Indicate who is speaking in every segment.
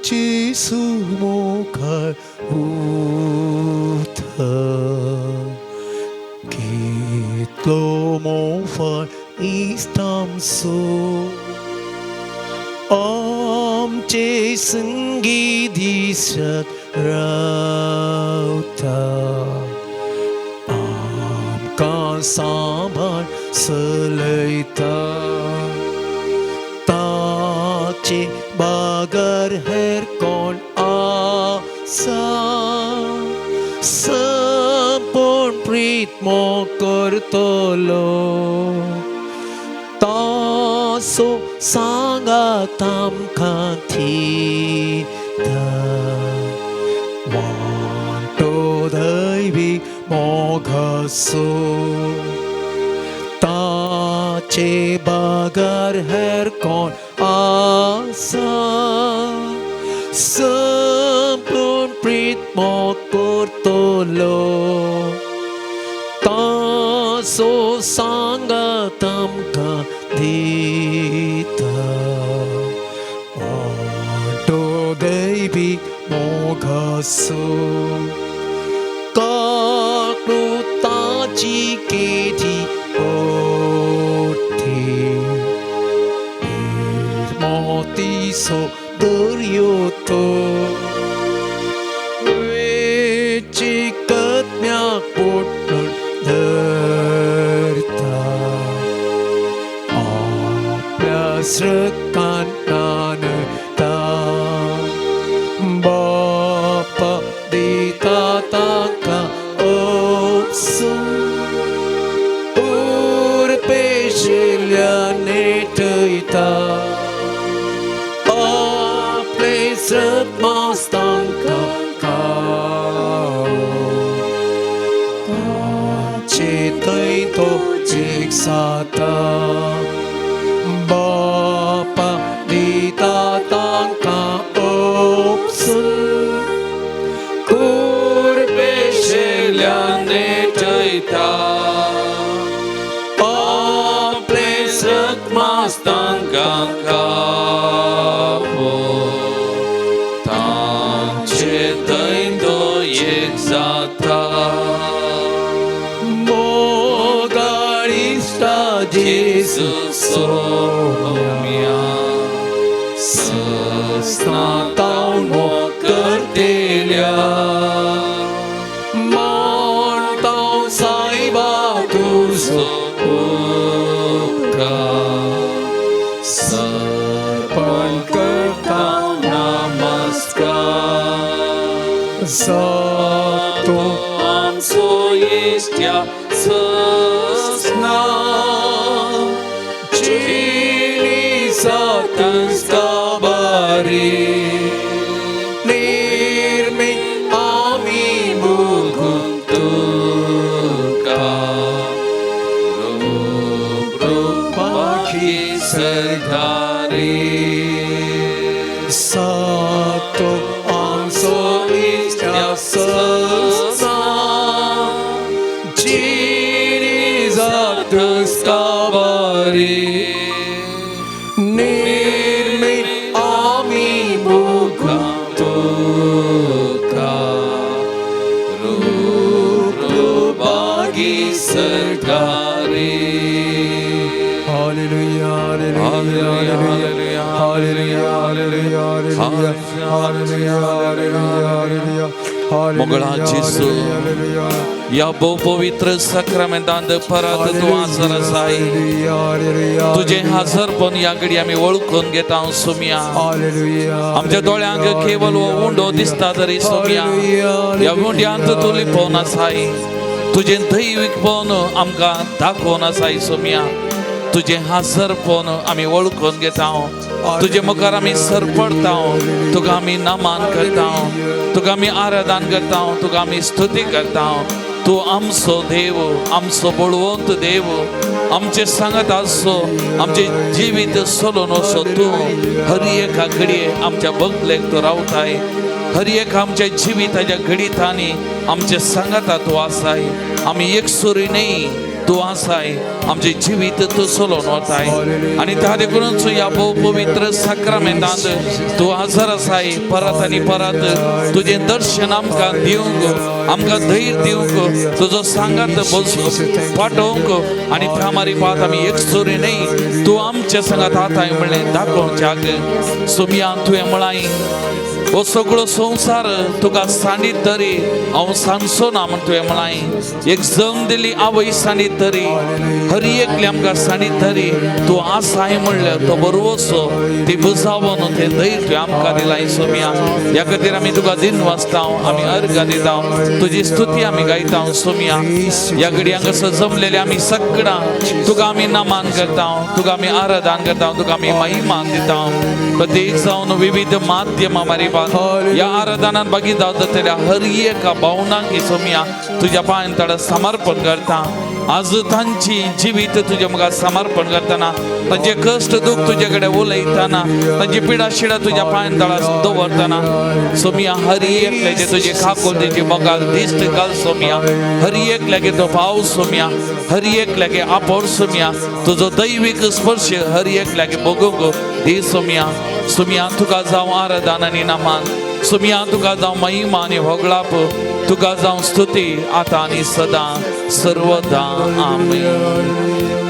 Speaker 1: जेजू मुखार उरता. कितलो मोफाळ इश्ट आमचो, आमचे संगी दिसत रावता, आमकां सांबाळ चलयता. ताचे बगर हेर कोण आसा, संपूर्ण प्रीत मोग करतलो? ताचो सांगात आमकां दिता, वांटो दैवी मोगाचो. ताचे बगर हेर कोण आसा, संपूर्ण प्रीत मोग करतलो? ताचो सांगात आमकां दिता, वांटो दैवी मोगाचो. काकळुताची केदी मोठी, निर्मोतीचो दर्यो तो, वेंचीक बोटून धरता, आपल्या स्रकान न्हाणयता. बापा दिता ताका उपसून, उर्बेशिल्ल्यान नेटयता, आपले स्रक मास्तांकां खावो. ताचे थंय तो एक जाता. बापा दिता तांकां उपसून,
Speaker 2: उर्बेशिल्ल्यान नेटयता, आपले स्रक मास्तांकां खावो. तांचे थंय तो एक जाता.
Speaker 1: मोगाळ इश्टा जेजू
Speaker 2: जेजू सोम्या, सस्नातावन मोग करतेल्या,
Speaker 1: मानतांव सायबा तुजो
Speaker 2: उपकार, अर्पण करता नमस्कार.
Speaker 1: जातो
Speaker 2: आमचो इश्ट ह्या सस्ना,
Speaker 1: जिणी जाता बारी, निर्मी आमी भोगूं
Speaker 2: तुका, रूप रूपाची सरदारी.
Speaker 1: जातो आमचो इश्ट ह्या सस्ना, जिणी जाता बारी, निर्मी आमी भोगूं
Speaker 2: तुका, रूप रूपागी सरदारी.
Speaker 1: Hallelujah, hallelujah, hallelujah, hallelujah, hallelujah, hallelujah, hallelujah, hallelujah.
Speaker 2: मोगळा जेजू, या भोव पवित्र साक्रामेंतांत परत तूं हाजर आसाय. तुजें हाजरपण ह्या घडी आमी वळखून घेता सोम्या. आमच्या दोळ्यांक केवल हो उंडो दिसता तरी सोम्या, ह्या उंड्यांत तूं लिपोवन आसाय. तुजें दैवीकपण आमकां दाखोवन आसाय सोम्या. तुजें हाजरपण आमी वळखून घेता. तुजे मुखार आमी सरपडता. तुका आमी नमान करता, तुका आमी आराधन करता, तुका आमी स्तुती करता. तूं आमचो देव, आमचो बळवंत देव, आमचे सांगत आसचो, आमचे जिवीत चलोवन वचो तूं. हर एका घडये आमच्या बगलेक तूं रावताय. हर एक आमच्या जिविताच्या घडितांनी आमचे सांगाता तूं आसाय. आमी एकसुरी न्ही. तूं आसाय, आमचें जिवीत तूं चलोवन वताय आनी त्या देखूनच ह्या भोव पवित्र साक्रामेंतांत तूं हजर आसाय. परत आनी परत तुजें दर्शन आमकां दिवंक, आमकां धैर्य दिवंक, तुजो सांगात पाठोवंक आनी त्या मारिपात आमी एकसुरी न्हय, तूं आमच्या सांगात आताय म्हणलें दाखोवच्याक. सोमया, तुवें म्हळाय, हो सगळो संवसार तुका सांडीत तरी हांव सांडचो ना म्हण तुवें म्हळाय. एक जम दिली आवय सांडीत तरी, हर एकली आमकां सांडीत तरी तूं आसाय म्हणलें तो बरोवचो ती बुजावन तें धैर्य तुवें आमकां दिलाय. सोमया, ह्या खातीर आमी तुका दिन वाचता, आमी अर्घ दिता, तुजी स्तुती आमी गायता. सोमया, ह्या घडये हांगासर जमलेले आमी सगळां तुका आमी नमान करता, तुका आमी आराधन करता, तुका आमी महिमान दिता. प्रत्येक जावन विविध माध्यमां मारिपात ह्या आराधनान भागीदार जातल्या हर एका भावनांक सोमया तुज्या पांयान तडा समर्पण करता. आज तांची जिवीत तुज्या मुखार समर्पण करतना, तांचे कश्ट दुख तुजे कडेन उलयतना, तांची पिडा शिडा तुज्या पांयान तळा दवरतना सोमया, हर एकल्याचे तुजे काकुळटेची मोगाल दिश्ट घाल. सोमया, हर एकल्यागे तो पावस सोमया, हर एकल्यागे आपोर सोमया, तुजो दैवीक स्पर्श हर एकल्यागे भोगूंक दी सोमया. सोमया, तुका जावं आराधन आनी नमान. सोमया, तुका जावं महिमा आनी होगळाप, तुका जावं स्तुती आतां आनी सदां सर्वदा. आमेन.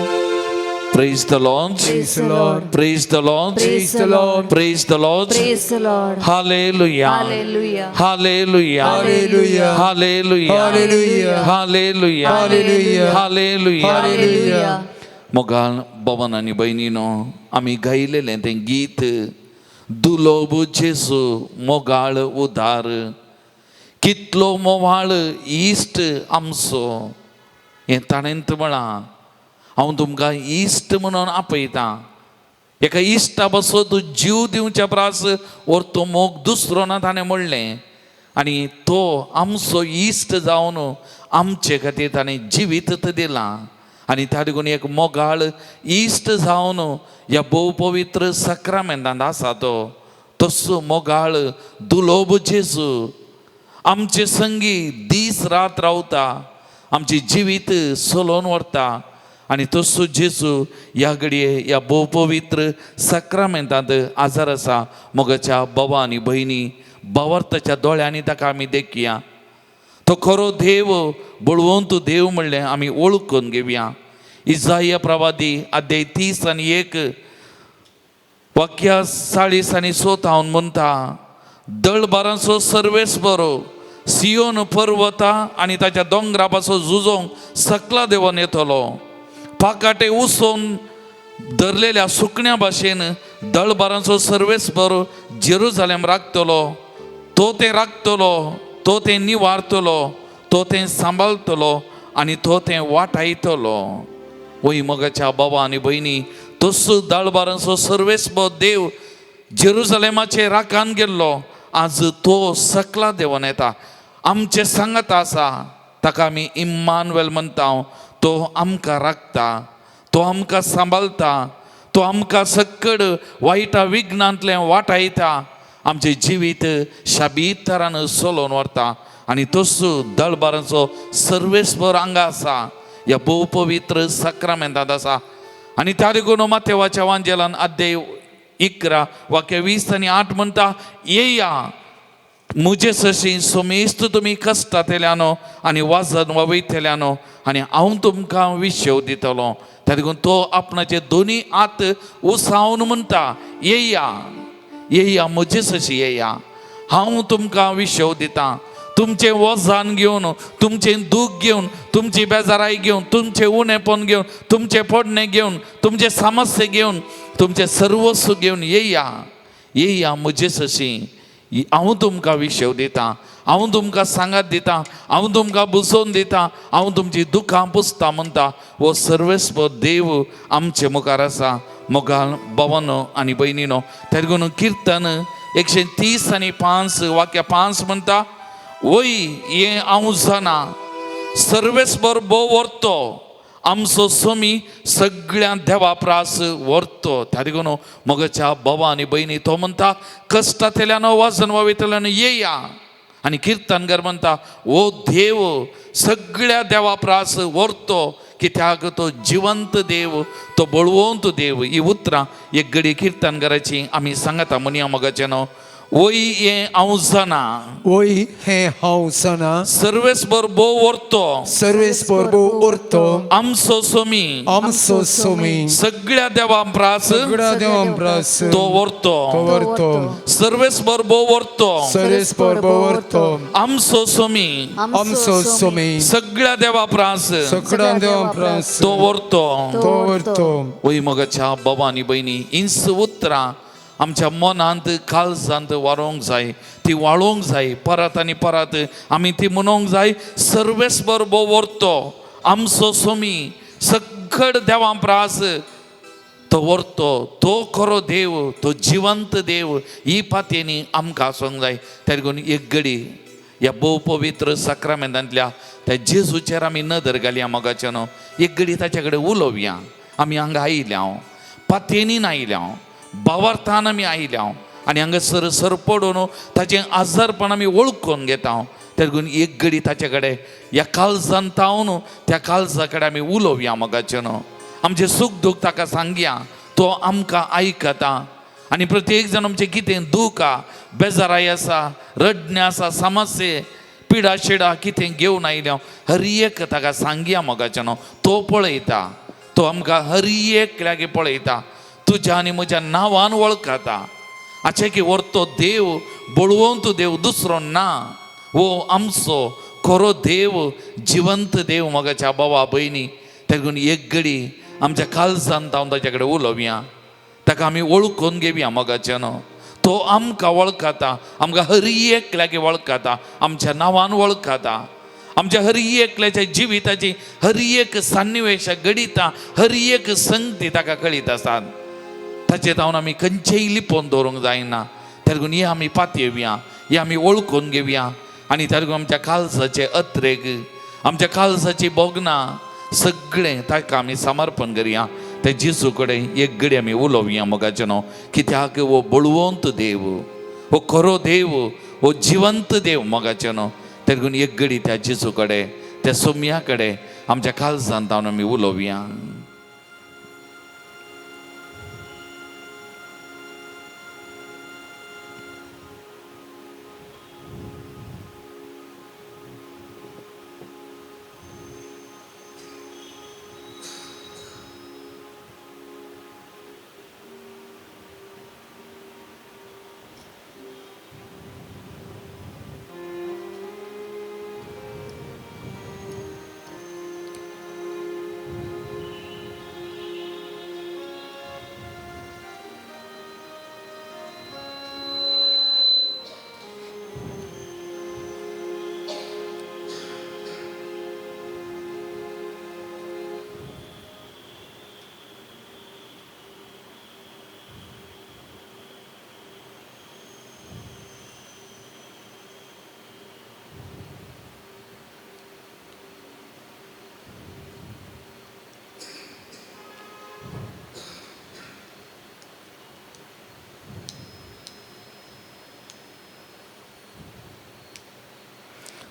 Speaker 2: Praise the Lord.
Speaker 1: Praise the Lord.
Speaker 2: Praise the Lord.
Speaker 1: Praise the Lord.
Speaker 2: Praise the Lord.
Speaker 3: Praise the Lord.
Speaker 2: Hallelujah.
Speaker 3: Hallelujah.
Speaker 2: Hallelujah.
Speaker 1: Hallelujah.
Speaker 2: Hallelujah.
Speaker 1: Hallelujah.
Speaker 2: Hallelujah.
Speaker 1: Hallelujah.
Speaker 2: Hallelujah.
Speaker 1: Hallelujah.
Speaker 2: मोगाल भवन आनी भयणीनो, आमी गायलेलें तें गीत दुलोब जेजू मोगाळ उदार, कितलो मोवाळ इश्ट आमचो. हें ताणेंत म्हळां, हांव तुमकां इश्ट म्हणून आपयतां. एका इश्टा पासत तूं जीव दिवच्या प्रास वर तो मोग दुसरो ना ताणें म्हणलें. आनी तो आमचो इश्ट जावन आमचे खातीर ताणें जिवीत दिलां आनी त्या देखून एक मोगाळ इश्ट जावन ह्या भोव पवित्र साक्रामेंतांत आसा तो. तसो मोगाळ दुलोब जेजू आमचे संगी दीस रात रावता, आमचें जिवीत चलोवन व्हरता आनी तसो जेजू ह्या घडये ह्या भोव पवित्र साक्रामेंतांत आजार आसा. मोगाच्या बाबा आनी भयणी, भावार्थाच्या दोळ्यांनी ताका आमी देखया. तो खरो देव, बळवंत देव म्हणलें आमी वळखून घेवया. इजाया प्रवादी अध्याय 31 वाक्या 40 आनी 6 हांव म्हणटा, दळबारांचो सर्वेस बरो सियोन पर्वता आनी ताच्या दोंगरा पासून झुजोंक सकला देवन येतलो. पाकाटे उसोवन धरलेल्या सुकण्या भाशेन दळबारांचो सर्वेस बरो जेरुजालेम राखतलो. तो तें राखतलो, तो तें निवारतलो, तो तें सांबाळतलो आनी तो तें वाटायतलो. वय मोगाच्या बाबा आनी भयणी, तसो दळबारांचो सर्वेस देव जेरुजालेमाचे राखान गेल्लो, आज तो सकला देवन येता, आमचे सांगात आसा. ताका आमी इम्मानुएल म्हणटा. तो आमकां राखता, तो आमकां सांबाळटा, तो आमकां सक्कड वायटा विघ्नांतलें वाटायता, आमचें जिवीत शाबीत तरान चलोवन व्हरता आनी तसो दळबारांचो सर्वेस्पर हांगा आसा, ह्या भोव पवित्र साक्रामेंतांत आसा. आनी त्या देखून मातेवाच्या वांजेलान अध्याय 11 वाक्य 20 आनी 8 म्हणटा, येया म्हजे सशी सोमेस्त तुमी कश्टांतल्यानो आनी वाजन वावयतल्यानो आनी हांव तुमकां विशेव दितलो. त्या देखून तो आपणाचे दोनी हात उसावन म्हणटा, येया येया म्हजे सशी येया, हांव तुमकां विशेव दितां. तुमचें वजन घेवन, तुमचें दूख घेवन, तुमची बेजाराय घेवन, तुमचें उणेपण घेवन, तुमचें पडणें घेवन, तुमचें समस्या घेवन, तुमचें सर्वस्व घेवन येया येया म्हजे सशी, हांव तुमकां विशेव दितां, हांव तुमकां सांगात दितां, हांव तुमकां बुजोवन दितां, हांव तुमची दुखां पुसता म्हणटा. हो सर्वेस्पर देव आमचे मुखार आसा. मोगाल भवनो आनी भयणीनो, त्या देखून किर्तन 130 आनी 5 वाक्य 5 म्हणटा, वय हें हांव जाणा सर्वेस्पर भोव व्हरतो, आमचो स्वामी सगळ्या देवा प्रास व्हरतो. त्या देखून मोगाच्या बाबा आनी भयणी, तो म्हणटा कश्टांतल्यान वजन वावयतल्यान येया. आनी किर्तनगर म्हणटा, ओ देव सगळ्या देवा प्रास व्हरतो, कित्याक तो जिवंत देव, तो बळवंत देव. ही उतरां एक घडी किर्तनकाराची आमी सांगता म्हणया मोगाचें न्हू. वय हें हांव जाणा,
Speaker 1: वय हें हांव जाणा,
Speaker 2: सर्वेस्पर भोव व्हरतो,
Speaker 1: सर्वेस्पर भोव उरतो,
Speaker 2: आमचो सोमी,
Speaker 1: आमचो सोमी,
Speaker 2: सगळ्या देवां प्रास
Speaker 1: सगळ्या देवां प्रास
Speaker 2: तो व्हरतो,
Speaker 1: तो व्हरतो,
Speaker 2: सर्वेस्पर भोव व्हरतो,
Speaker 1: सर्वेस्पर भोव व्हरतो,
Speaker 2: आमचो सोमी,
Speaker 1: आमचो सोमी,
Speaker 2: सगळ्या देवा प्रास
Speaker 1: सगळ्या देवां प्रास
Speaker 2: तो व्हरतो.
Speaker 1: तो व्हरतो.
Speaker 2: वय मोगाच्या बाबा आनी भयणी, हींच उतरां आमच्या मनांत काळजांत वारोवंक जाय, ती वाळोवंक जाय, परत आनी परत आमी ती म्हणोंक जाय. सर्वेस्पर भोव व्हरतो, आमचो सोमी, सगळ देवां प्रास तो व्हरतो, तो खरो देव, तो जिवंत देव. ही पातयेनी आमकां आसूंक जाय. त्या देखून एक घडी ह्या भोव पवित्र साक्रामेंतांतल्या त्या जेजूचेर आमी नदर घालया मोगाचें न्हू. एक घडी ताचे कडेन उलोवया. आमी हांगा आयल्या, पातयेनीन आयल्या, भावार्थान आमी आयल्या आनी हांगासर सरपडून ताचें आजारपण आमी वळखून घेता. त्या देखून एक घडी ताचे कडेन ह्या काळजान तावन त्या काळजा कडेन आमी उलोवया मोगाचें न्हू. आमचें सूख दूख ताका सांगया, तो आमकां आयकता. आनी प्रत्येक जाण आमचें कितें दूख आहा, बेजाराय आसा, रडणें आसा, समस्ये पिडा शिडा कितें घेवन आयल्या, हर एक ताका सांगया मोगाचें न्हू. तो पळयता, तो आमकां हर एकल्यागे पळयता, तुज्या आनी म्हज्या नांवान वळखता. आचे की व्हरतो देव, बळवंत देव, दुसरो ना. हो आमचो खरो देव, जिवंत देव मोगाच्या बाबा भयणी. तेगून एक घडी आमच्या काळजान तावन ताचे कडेन उलोवया, ताका आमी वळखून घेवया मोगाचें न्हू. तो आमकां वळखता, आमकां हर एकल्यागे वळखता, आमच्या नांवान वळखता. आमच्या हर एकल्याच्या जिविताची हर एक सन्निवेश घडिता, हर एक संगती ताका कळीत आसात. ताचे तावन आमी खंयचेय लिपोवन दवरूंक जायना. तेगून हे आमी पातयेवया, हे आमी वळखून घेवया आनी तेगून आमच्या काळजाचे अत्रेग, आमच्या काळजाची भोगणां सगळें ताका आमी समर्पण करया. त्या जेजू कडेन एक घडी आमी उलोवया मोगाचें न्हू. कित्याक हो बळवंत देव, हो खरो देव, हो जिवंत देव मोगाचें न्हू. तेगून एक घडी त्या जेजू कडेन, त्या सोम्या कडेन आमच्या काळजान तावन आमी उलोवया.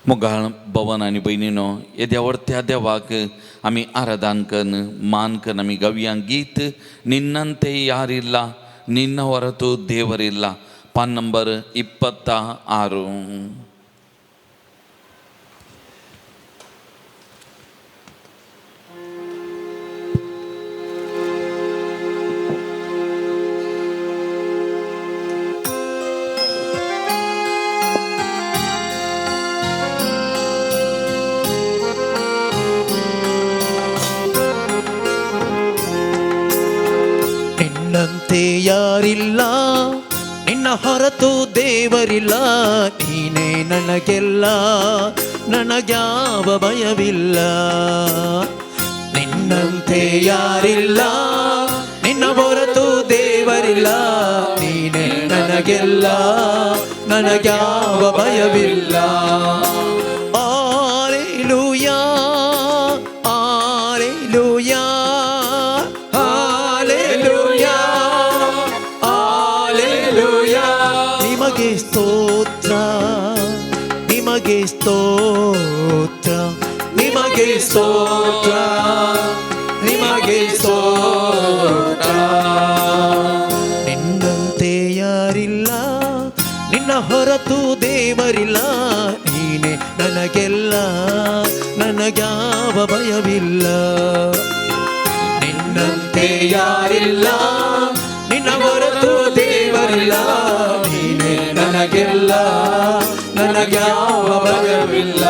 Speaker 2: मोगाळ भवन आनी भयणीनो, येद्या व्हडत्या देवाक आमी आराधन कन्न मान कन्न आमी गावया गीत निन्नंते यारिल्ला निन्न ಹೊರತು ದೇವರಿಲ್ಲ, ಪಾನ್ ನಂಬರ್ 26.
Speaker 1: ನಿನ್ನಂತೆ ಯಾರಿಲ್ಲ, ನಿನ್ನ ಹೊರತು ದೇವರಿಲ್ಲ, ನೀನೇ ನನಗೆಲ್ಲ, ನನಗ್ಯಾವ ಭಯವಿಲ್ಲ. ನಿನ್ನಂತೆ ಯಾರಿಲ್ಲ, ನಿನ್ನ ಹೊರತು ದೇವರಿಲ್ಲ, ನೀನೇ ನನಗೆಲ್ಲ, ನನಗ್ಯಾವ ಭಯವಿಲ್ಲ. Hallelujah, hallelujah, hallelujah, hallelujah. ನಿಮಗೆ ಸ್ತೋತ್ರ, ನಿಮಗೆ ಸ್ತೋತ್ರ, ನಿಮಗೆ ನಿಮಗೆ ಸ್ತೋತ್ರ, ನಿಮಗೆ ಸ್ತೋತ್ರ. ನಿನ್ನಂತೆ ಯಾರಿಲ್ಲ, ನಿನ್ನ ಹೊರತು ದೇವರಿಲ್ಲ, ನೀನೆ ನನಗೆಲ್ಲ, ನನಗ್ಯಾವ ಭಯವಿಲ್ಲ. ನಿನ್ನಂತೆ ಯಾರಿಲ್ಲ, ನಿನ್ನ ಹೊರತು ದೇವರಿಲ್ಲ, ನೀನೆ ನನಗೆಲ್ಲ, ನನಗ್ಯಾವ ಭಯವಿಲ್ಲ.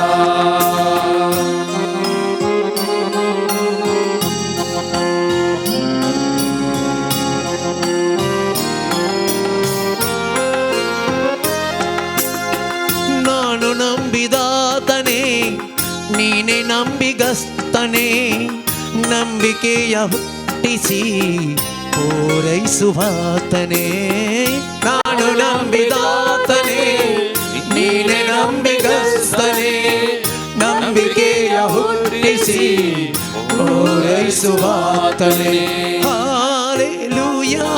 Speaker 1: ನಾನು ನಂಬಿದಾತನೇ, ನೀನೆ ನಂಬಿಗಸ್ತನೇ, ನಂಬಿಕೆಯ ಹುಟ್ಟಿಸಿ ಪೂರೈಸುವಾತನೇ. ನಾನು ನಂಬಿದಾತನೇ, ನೀನೆ ನಂಬಿಗಸ್ತನೇ, ನಂಬಿಕೆಯ ಹುಟ್ಟಿಸಿ ಪೂರೈಸುವಾತನೇ. Hallelujah,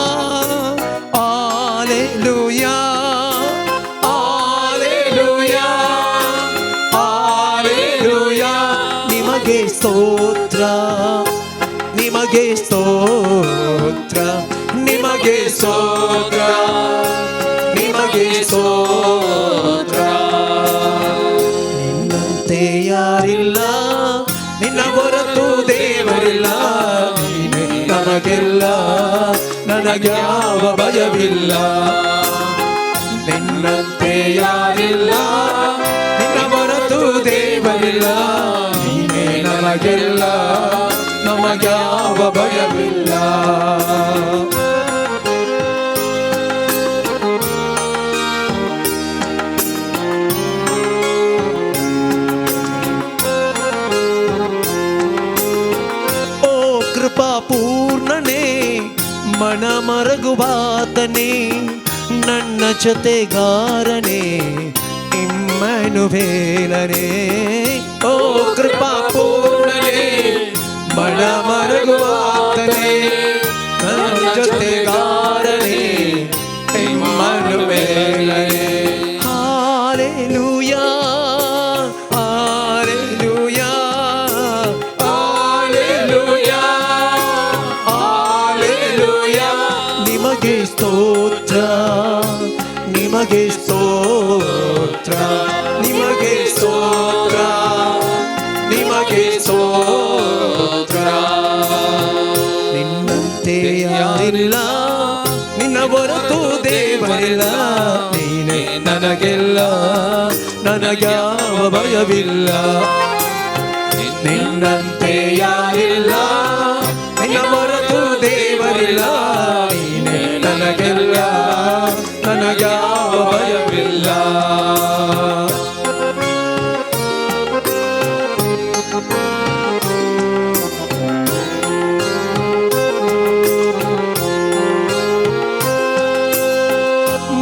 Speaker 1: hallelujah, hallelujah, hallelujah. ನಿಮಗೆ ಸ್ತೋತ್ರ, ನಿಮಗೆ ಸ್ತೋತ್ರ, ನಿಮಗೆ ಸ್ತೋತ್ರ, ನಿಮಗೆ ಸ್ತೋತ್ರ. ನಿನ್ನಂತೆ ಯಾರಿಲ್ಲ, ನಿನ್ನ ಹೊರತು ದೇವರಿಲ್ಲ, ನೀನೆ ನನಗೆಲ್ಲ, ನನಗ್ಯಾವ ಭಯವಿಲ್ಲ. ನಿನ್ನಂತೆ ಯಾರಿಲ್ಲ, ನಿನ್ನ ಹೊರತು ದೇವರಿಲ್ಲ, ನೀನೇ ನನಗೆಲ್ಲ, ನಮಗ್ಯಾವ ಭಯವಿಲ್ಲ. ಓ ಕೃಪಾ ಪೂರ್ಣನೇ, ಮನ ಮರಗುವಾತನೇ, ನನ್ನ ಜೊತೆಗಾರನೇ ಇಮ್ಮನುವೇಲನೇ. ಓ ಕೃಪಾ ಪೂರ್ಣನೇ, ಮನ ಮರಗುವಾತನೇ, ನನ್ನ ಜೊತೆಗಾರನೇ ಇಮ್ಮನುವೇಲನೇ. Hallelujah, hallelujah, hallelujah, hallelujah. ನಿಮಗೆ ಸ್ತೋತ್ರ, ನಿಮಗೆ ಸ್ತೋತ್ರ, ನಿಮಗೆ ಸ್ತೋತ್ರ, ನಿಮಗೆ ಸ್ತೋತ್ರ. ನಿನ್ನಂತೆ ಯಾರಿಲ್ಲ, ನಿನ್ನ ಹೊರತು ದೇವರಿಲ್ಲ, ನೀನೇ ನನಗೆಲ್ಲ, ನನಗ್ಯಾವ ಭಯವಿಲ್ಲ. ನಿನ್ನಂತೆ ಯಾರಿಲ್ಲ, ನಿನ್ನ ಹೊರತು ದೇವರಿಲ್ಲ, ನೀನೇ ನನಗೆಲ್ಲ, ನನಗ್ಯಾವ ಭಯವಿಲ್ಲ.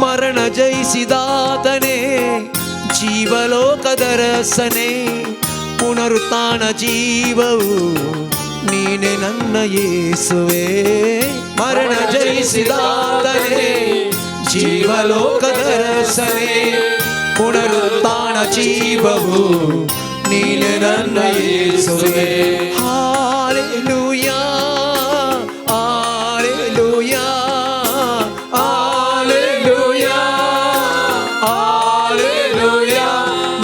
Speaker 1: ಮರಣ ಜಯಿಸಿದಾತನೇ, ಜೀವಲೋಕದರಸನೇ, ಪುನರುತ್ಥಾನ ಜೀವವು ನೀನೆ ನನ್ನ ಯೇಸುವೆ. ಮರಣ ಜಯಿಸಿದಾತನೇ, ಜೀವಲೋಕದರಸನೇ, ಪುನರುತ್ಥಾನ ಜೀವವು ನೀನೆ ನನ್ನ ಯೇಸುವೆ. Hallelujah, hallelujah, hallelujah, hallelujah.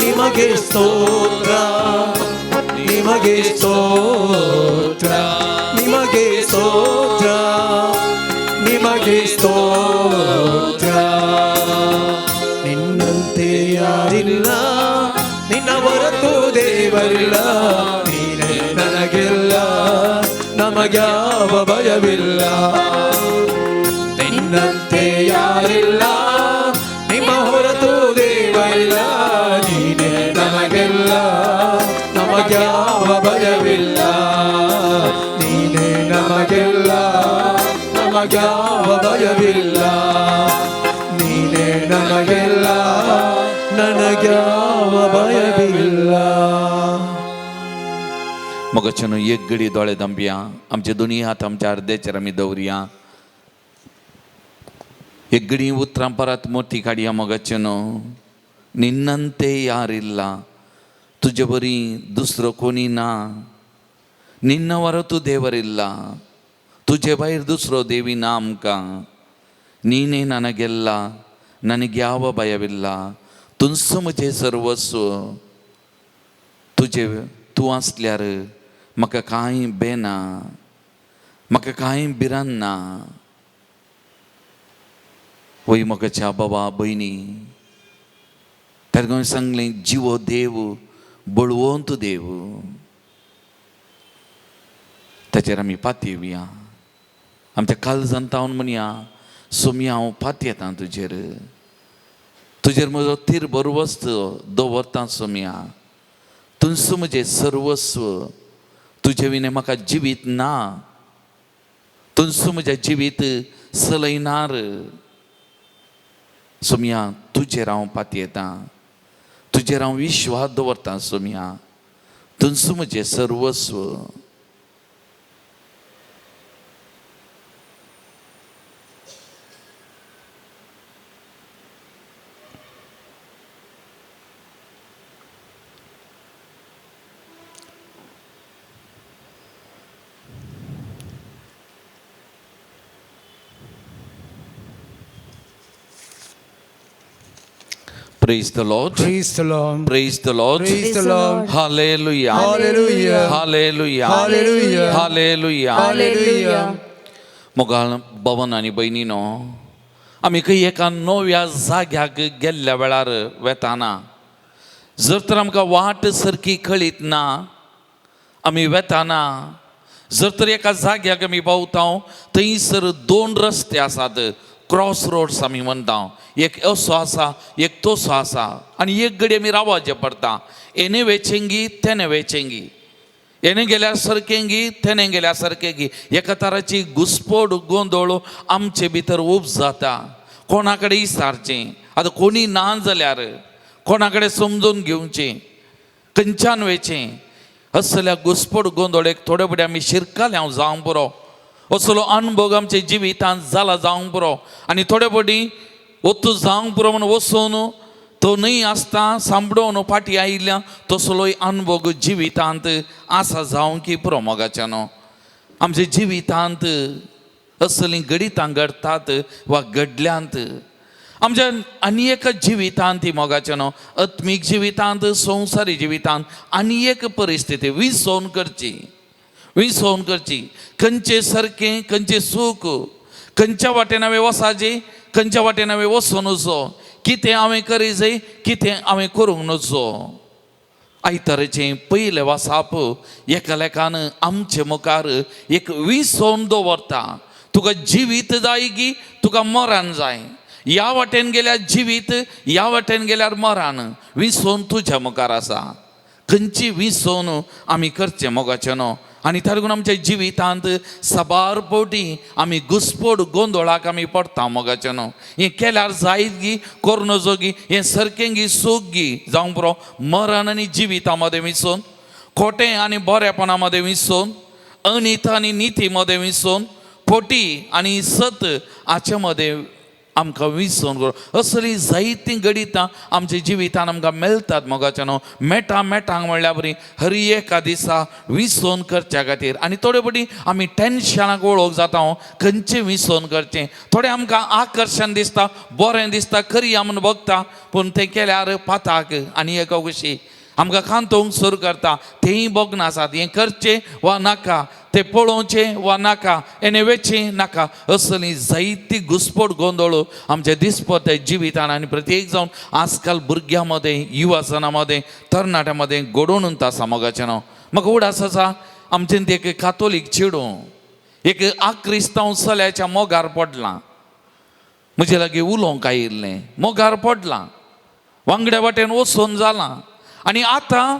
Speaker 1: ನಿಮಗೆ ಸ್ತೋತ್ರ, ನಿಮಗೆ ಸ್ತೋತ್ರ, ನಿಮಗೆ ಸ್ತೋತ್ರ, ನಿಮಗೆ ಸ್ತೋತ್ರ. ನಿನ್ನಂತೆ ಯಾರಿಲ್ಲ, ನಿನ್ನ ಹೊರತು ದೇವರಿಲ್ಲ, ನೀನೇ ನನಗೆಲ್ಲ, ನಮಗ್ಯಾವ ಭಯವಿಲ್ಲ. ನಿನ್ನಂತೆ ಯಾರಿಲ್ಲ, ನಿಮ್ಮ ಹೊರತು ದೇವರಿಲ್ಲ, ನೀನೇ ನಮಗೆಲ್ಲ, ನಮಗ್ಯಾವ ಭಯವಿಲ್ಲ. ನೀನೇ ನಮಗೆಲ್ಲ, ನಮಗ್ಯಾವ ಭಯವಿಲ್ಲ. ನೀನೇ ನಮಗೆಲ್ಲ, ನನಗ್ಯಾವ ಭಯವಿಲ್ಲ.
Speaker 2: मगच्यान एक घडी दोळे दंपया, आमचे दोन्ही हात आमच्या अर्द्याचेर आमी दवरया. एक घडी उतरां परत मोती काडया. मोगाचेनो, निन्नंते यारिल्ला, तुजे बरी दुसरो कोणी ना, निन्न वरतू देवरिल्ला, तुजे भायर दुसरो देवी ना आमकां. ನೀನೇ ನನಗೆಲ್ಲ, ನನಗ್ಯಾವ ಭಯವಿಲ್ಲ, तुंच म्हजें सर्वस्व, तुजें तूं आसल्यार म्हाका कांय बेना, म्हाका कांय भिरांत ना. वय म्हज्या बाबा भयणी, ताका सांगलें जिवो देव, बळवंत देव, ताचेर आमी पातयेवया. आमच्या काळजान तावन म्हणया, सोमया हांव पातयेतां तुजेर, तुजेर म्हजो थीर बरवस्त दवरता सोमया, तुंच म्हजें सर्वस्व, तुजे विणें म्हाका जिवीत ना, तुंच म्हजें जिवीत चलयनार. सोमया तुजेर हांव पातयेतां, तुजेर हांव विश्वास दवरता सोमया, तुंच म्हजें सर्वस्व. Praise the Lord.
Speaker 1: Praise the Lord.
Speaker 2: Praise the Lord.
Speaker 1: Praise the Lord.
Speaker 2: Hallelujah.
Speaker 1: Hallelujah.
Speaker 2: Hallelujah.
Speaker 1: Hallelujah.
Speaker 2: Hallelujah.
Speaker 1: Hallelujah.
Speaker 2: मोगाळ भवन आनी भयणीनो, आमी खंय एका नव्या जाग्याक गेल्ल्या वेळार वेताना जर तर आमकां वाट सारकी कळीत ना, आमी वेताना जर तर एका जाग्याक आमी पावता थंयसर दोन रस्ते आसात, क्रॉस रोड्स आमी म्हणटा, एक असो आसा एक तसो आसा, आनी एक घडी आमी रावचें पडटा. हेणे वेचेंगी तेणे वेचेंगी, हेणे गेल्यार सारकेंगी तेणे गेल्यार सारकेंगी, एका तराची घुसपोड गोंदळ आमचे भितर उब जाता. कोणा कडेन विचारचें, आतां कोणी ना जाल्यार कोणा कडेन समजून घेवचें, खंयच्यान वेचें, असल्या घुसपोड गोंदळेक थोडे फुडें आमी शिरकाले हांव जावंक पुरो, असलो अनुभव आमच्या जिवितांत जाला जावंक पुरो. आनी थोडे फावटी वतू जावंक पुरो म्हूण वचून तो न्हय आसता सांबडोवन फाटीं आयिल्ल्या तसलोय अनुभव जिवितांत आसा जावंक की पुरो. मोगाच्यान आमच्या जिवितांत असलीं घडितां घडटात वा घडल्यांत आमच्या आनी एका जिवितांत ती मोगाच्यान आत्मीक जिवितांत संवसारी जिवितांत आनी एक परिस्थिती विसोवन करची, विसोवन करची. खंयचें सारकें खंयचें सूख, खंयच्या वाटेन हांवें वचाचें खंयच्या वाटेन हांवें वचूं नजो, कितें हांवें करी जाय कितें हांवें करूंक नजो. आयताराचें पयलें वासाप एकालेकान आमचे मुखार एक विसोवन दवरता. तुका जिवीत जाय की तुका मरण जाय, ह्या वाटेन गेल्यार जिवीत ह्या वाटेन गेल्यार मरण, विसोवन तुज्या मुखार आसा. खंयची विसोवन आमी करचें मोगाचें न्हू. आनी ताका लागून आमच्या जिवितांत साबार फावटी आमी घुसपोड गोंदळाक आमी पडटा मोगाचें न्हू. हें केल्यार जायत गी करूं नजो गी, हें सारकें गी सूख गी जावंक पुरो. मरण आनी जिविता मदें विसोवन, खोटें आनी बरेपणा मदें विसोवन, अनीत आनी निती मदें विसोवन, फोटी आनी सत हाचे मदें आमकां विसोवन करूं. असलीं जायतीं घडितां आमच्या जिवितान आमकां मेळटात मोगाचें न्हू. मेटा मेटांक म्हणल्यार बरी हर एका दिसा विसोवन करच्या खातीर. आनी थोडे फावटी आमी टेंशनाक वळख जाता खंयचें विसोवन करचें. थोडें आमकां आकर्शण दिसता, बरें दिसता, करया म्हूण बगता, पूण तें केल्यार पाताक आनी एका कशी आमकां खांतोवंक सुरू करता. तेंय बगनासात हें करचें वा नाका, तें पळोवचें वा नाका, हेणें वेचें नाका, असली जायती घुसपट गोंदळ आमच्या दिसपट्ट्या जिवितान आनी प्रत्येक जावन आजकाल भुरग्यां मदें, युवाजनां मदें, तरणाट्यां मदें घडोवन आसा मोगाचें न्हू. म्हाका उडास आसा आमचें एक कातोलीक चेडूं एक आक्रिस्तांव चल्याच्या मोगार पडलां. म्हजे लागीं उलोवंक आयिल्लें, मोगार पडलां, वांगड्या वाटेन वचून जालां. आनी आतां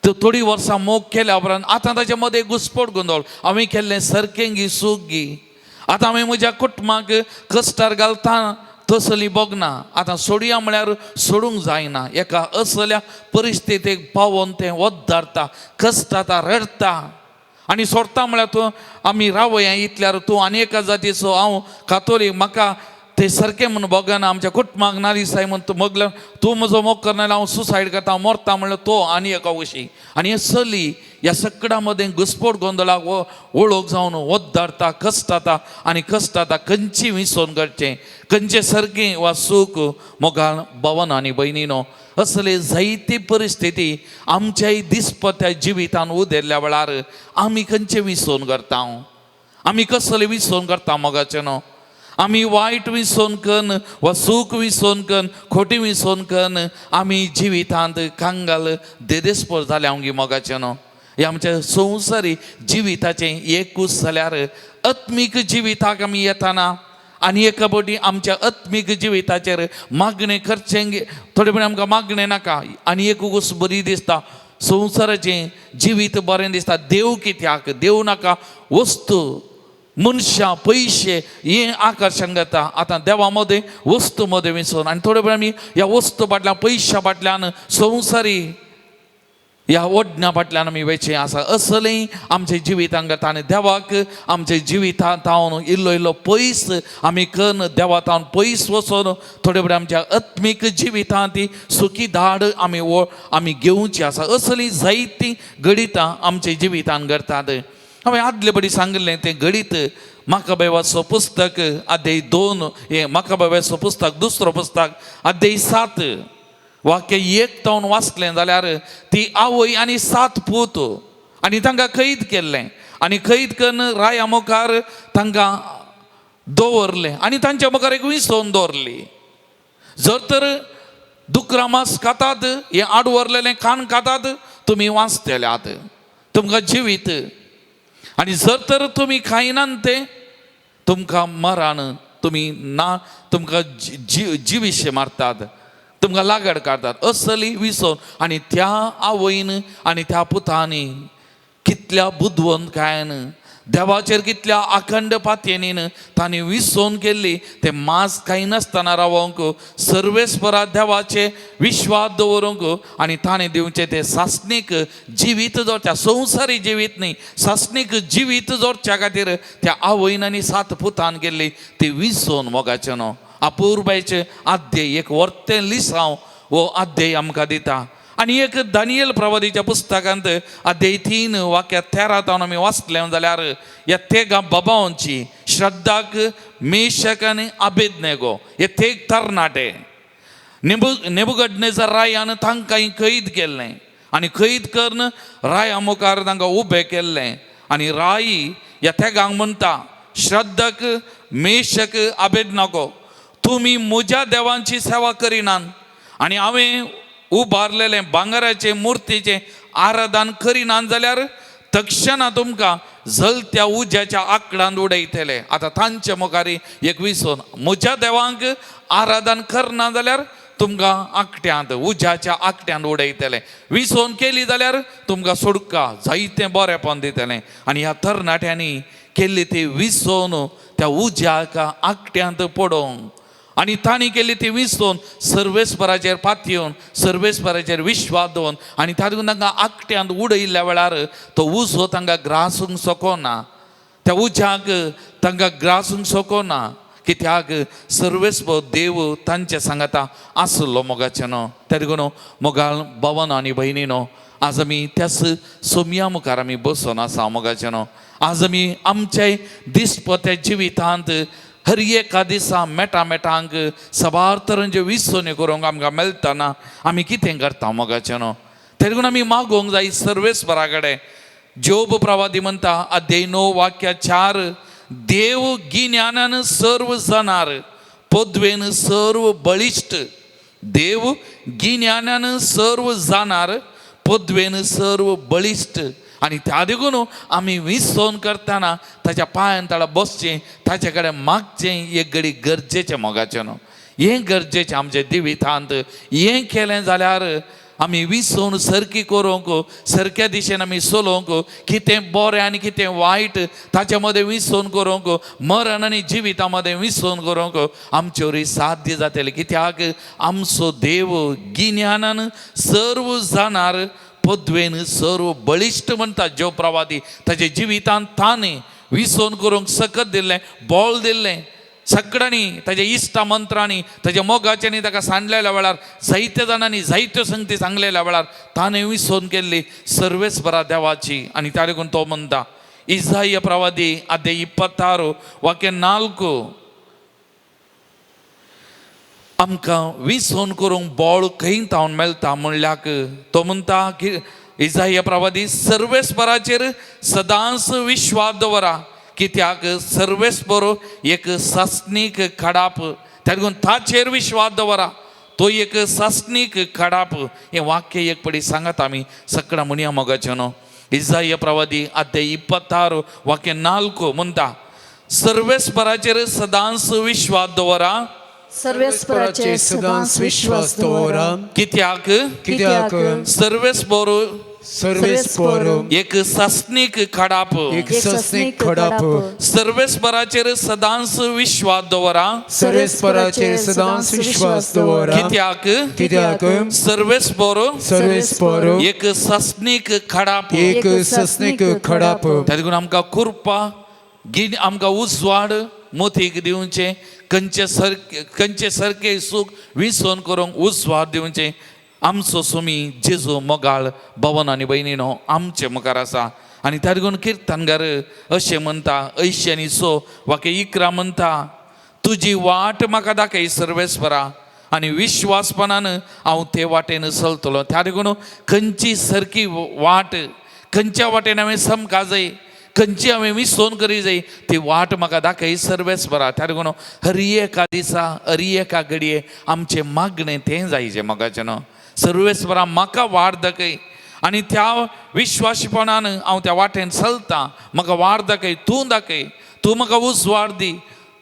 Speaker 2: थोडीं वर्सां मोग केल्या उपरांत आतां ताचे मदें घुसपट गोंदळ, हांवें केल्लें सारकें गी सूख गी, आतां हांवें म्हज्या कुटुंबाक कश्टार घालता तसली बगना, आतां सोडया म्हळ्यार सोडूंक जायना. एका असल्या परिस्थितीक पावोन तें वद्दारता, कश्टाता, रडटा आनी सोडटा म्हळ्यार तूं आमी रावया इतल्यार तूं आनी एका जातीचो, हांव कातोलीक, म्हाका ते सारकें म्हूण भोगना आमच्या कुटुंबाक नालिसाय म्हूण तूं मोगले तूं म्हजो मोग करना हांव सुसायड करता हांव मरता म्हणल्यार तो आनी एका वशी आनी हे चली ह्या सगळ्या मदें घुस्पोट गोंदळाक वळख जावन वद्दारता कश्टाता आनी कश्टाता खंयची विसोन करचें खंयचें सारकें वा सूख मोगान भवन आनी भयणीनो असले जायती परिस्थिती आमच्याय दिसपत्या जिवितान उदेल्ल्या वेळार आमी खंयचें विसोन करता? आमी कसले विसोन करता मोगाचें न्हू? आमी वायट विसोन कन्न वा सूख विसोन कन्न खोटी विसोन कन्न आमी जिवितांत कांगाल देदेस्पोर जाल्या आमगे मोगाचें न्हू? हे आमच्या संवसारी जिविताचें एकूच जाल्यार आत्मीक जिविताक आमी येताना आनी एका फावटी आमच्या आत्मीक जिविताचेर मागणें करचें थोडे फावटी आमकां मागणें नाका आनी एक गोश्ट बरी दिसता संवसाराचें जिवीत बरें दिसता देव कित्याक देव नाका वस्तू मनशां पयशे हें आकर्शण करता. आतां देवा मदें वस्तू मदें विसरून आनी थोडे वेळ आमी ह्या वस्तू फाटल्यान पयश्या फाटल्यान संवसारी ह्या ओडण्या फाटल्यान आमी वयचें आसा असलें आमच्या जिवितान करता आनी देवाक आमच्या जिवितांत तावन इल्लो इल्लो पयस आमी कन्न देवा तावन पयस वचून थोडे फावटी आमच्या आत्मीक जिवितांत ती सुखी धाड आमी आमी घेवची आसा. असलीं जायतीं घडितां आमच्या जिवितान करतात. हांवें आदले बडी सांगिल्लें तें घडीत म्हाकाबेवाचो पुस्तक अध्याय 2 हें म्हाकाबेवाचो पुस्तक दुसरो पुस्तक अध्याय 7 वाक्य 1 तावन वाचलें जाल्यार ती आवय आनी 7 पूत आनी तांकां कैद केल्लें आनी कैद करून राया मुखार तांकां दवरलें आनी तांच्या मुखार एक विसोवन दवरली. जर तर दुकरां मांस खातात हें आड व्हरलेलें खाण खातात तुमी वाचतल्यात तुमकां जिवीत आनी जर तर तुमी खायनात तें तुमकां मरान तुमी ना तुमकां जिविशे मारतात तुमकां लागड काडटात असली विसोन. आनी त्या आवयन आनी त्या पुतांनी कितल्या बुदवंतकायेन देवाचेर कितल्या अखंड पातयेनीन तांणी विसोवन केल्ली तें मांस खायनासतना रावोंक सर्वेस्परा देवाचे विश्वास दवरूंक आनी ताणें दिवचें तें सासणीक जिवीत जोडच्या संवसारी जिवीत न्ही सासणीक जिवीत जोडच्या खातीर त्या आवयन आनी 7 पुतान केल्ली ती विसोवन मोगाचें न्हू. अपुरबायचें आद्य एक वर्तें लिसांव हो आद्य आमकां दिता. आनी एक दानियल प्रवादीच्या पुस्तकांत अध्याय 3 वाक्य 13 तावन आमी वाचलें जाल्यार ह्या तेगां बाबांची श्रद्धाक मेशक आनी अबेदनेगो हे तेग तरणाटे नेबुगडनेजर रायान तांकां कैद केल्लें आनी कैद करून राया मुखार तांकां उबें केल्लें आनी राय ह्या तेगांक म्हणटा श्रद्धाक मेशक अबेदनेगो तुमी म्हज्या देवांची सेवा करिनात आनी हांवें उबारलेलें भांगराचें मुर्तीचें आराधन करिनात जाल्यार तक्षणा तुमकां जलत्या उज्याच्या आकडान उडयतले. आतां तांचे मुखार एक विसोन म्हज्या देवांक आराधन करना जाल्यार तुमकां आकट्यांत उज्याच्या आकट्यांत उडयतले विसोन केली जाल्यार तुमकां सोडका जायतें बरेंपण दितलें. आनी ह्या तरणाट्यांनी केल्ली ती विसोन त्या उज्याक आकट्यांत पडोवंक आनी तांणी केल्ली ती विसोवन सर्वेस्पराचेर पातयेवन सर्वेस्पराचेर विश्वास दवरून आनी तातूंत तांकां आकट्यांत उडयल्ल्या वेळार तो उजो तांकां ग्रासूंक शकना त्या उज्याक तांकां ग्रासूंक शकना कित्याक सर्वेस्पर देव तांचे सांगाता आसलो मोगाचें न्हू. त्या देखून मोगाल भवन आनी भयणी न्हू आज आमी त्याच सोमया मुखार आमी बसून आसा मोगाचें न्हू. आज आमी आमच्या दिसपत्या जिवितांत हर एका दिसा मेटा मेटांक सबार तरांच्यो विसवण्यो करूंक आमकां मेळटना आमी कितें करता मोगाचें न्हू. तें देखून आमी मागोवंक जाय सर्वेस्परा कडेन. जोब प्रवादी म्हणटा अध्याय 9 वाक्य 4 देव गिन्यानान सर्व जाणार पदवेन सर्व बळिश्ट. देव गिन्यानान सर्व जाणार पदवेन सर्व बळिश्ट. आनी त्या देखून आमी विसवण करतना ताच्या पांयान ताळा बसचें ताचे कडेन मागचें एक घडी गरजेचें मोगाचें न्हू. हें गरजेचें आमच्या जिवितांत हें केलें जाल्यार आमी विसवण सारकी करूंक सारक्या दिशेन आमी चलोवंक कितें बरें आनी कितें वायट ताचे मदें विसवण करूंक मरण आनी जिविता मदें विसवण करूंक आमचे वरी साध्य जातलें. कित्याक आमचो देव गिन्यानान सर्व जाणार पदवेन सर्व बळिश्ट म्हणटा ज्यो प्रवादी ताच्या जिवितांत ताणें विसवण करूंक सकत दिल्लें बळ दिल्लें. सगळ्यांनी ताज्या इश्टा मंत्रांनी ताज्या मोगाच्यांनी ताका सांडलेल्या वेळार जायत्या जाणांनी जायत्यो संगती सांगलेल्या वेळार ताणें विसोवन केल्ली सर्वेस्परा देवाची. आनी त्या लागून तो म्हणटा इजाय प्रवादी अध्याय 26 वाक्य 4, आमकां विसोवन करूंक बळ खंय तावन मेळटा म्हणल्याक तो म्हणटा की इजाय प्रवादी सर्वेस्पराचेर सदांच विश्वास दवरा, कित्याक सर्वेस्पर एक सासणीक खडाप. त्या लागून ताचेर विश्वास दवरा, तो एक सासणीक खडाप. हें वाक्य एक पडी सांगात आमी सगळ्या म्हणया मोगाचें न्हू. इजाय प्रवादी अध्याय 26 वाक्य 4 म्हणटा सर्वेस्पराचेर सदांच विश्वास दवरा,
Speaker 1: सर्वेस्पराचेर सदांच विश्वास दवरा,
Speaker 2: कित्याक
Speaker 1: कित्याक
Speaker 2: सर्वेस्पर
Speaker 1: सर्वेस्पर
Speaker 2: एक सासणीक खडाप.
Speaker 1: एक सासणीक खडाप.
Speaker 2: सर्वेस्पराचेर सदांच विश्वास दवरा,
Speaker 1: सर्वेस्पराचेर सदांच विश्वास दवरा,
Speaker 2: कित्याक
Speaker 1: कित्याक
Speaker 2: सर्वेस्पर
Speaker 1: सर्वेस्पर
Speaker 2: एक सासणीक खडाप.
Speaker 1: एक सासणीक खडाप.
Speaker 2: त्या लागून आमकां कृपा गिन आमकां उजवाड मोतीक दिवचें, खंयचे सारके खंयचे सारकें सूख विसोवन करूंक उजवाड दिवचें. आमचो सुमी जेजू मोगाळ भवन आनी भयणीनो आमचे मुखार आसा. आनी त्या लागून किर्तनगार अशें म्हणटा 80 आनी 6 वाक्य 11 म्हणटा तुजी वाट म्हाका दाखय सर्वेस्परा आनी विश्वासपणान हांव ते वाटेन चलतलो. त्या लागून खंयची सारकी वाट, खंयच्या वाटेन हांवें समका जाय, खंयची हांवें विसोवन करी जाय, ती वाट म्हाका दाखय सर्वेस्परा. त्या लागून हर एका दिसा हर एका घडये आमचें मागणें तें जायचें मोगाचें न्हू. सर्वेस्परा म्हाका वाट दाखय आनी त्या विश्वासपणान हांव त्या वाटेन चलतां. म्हाका वाट दाखय, तूं दाखय, तूं म्हाका उजवाड दी,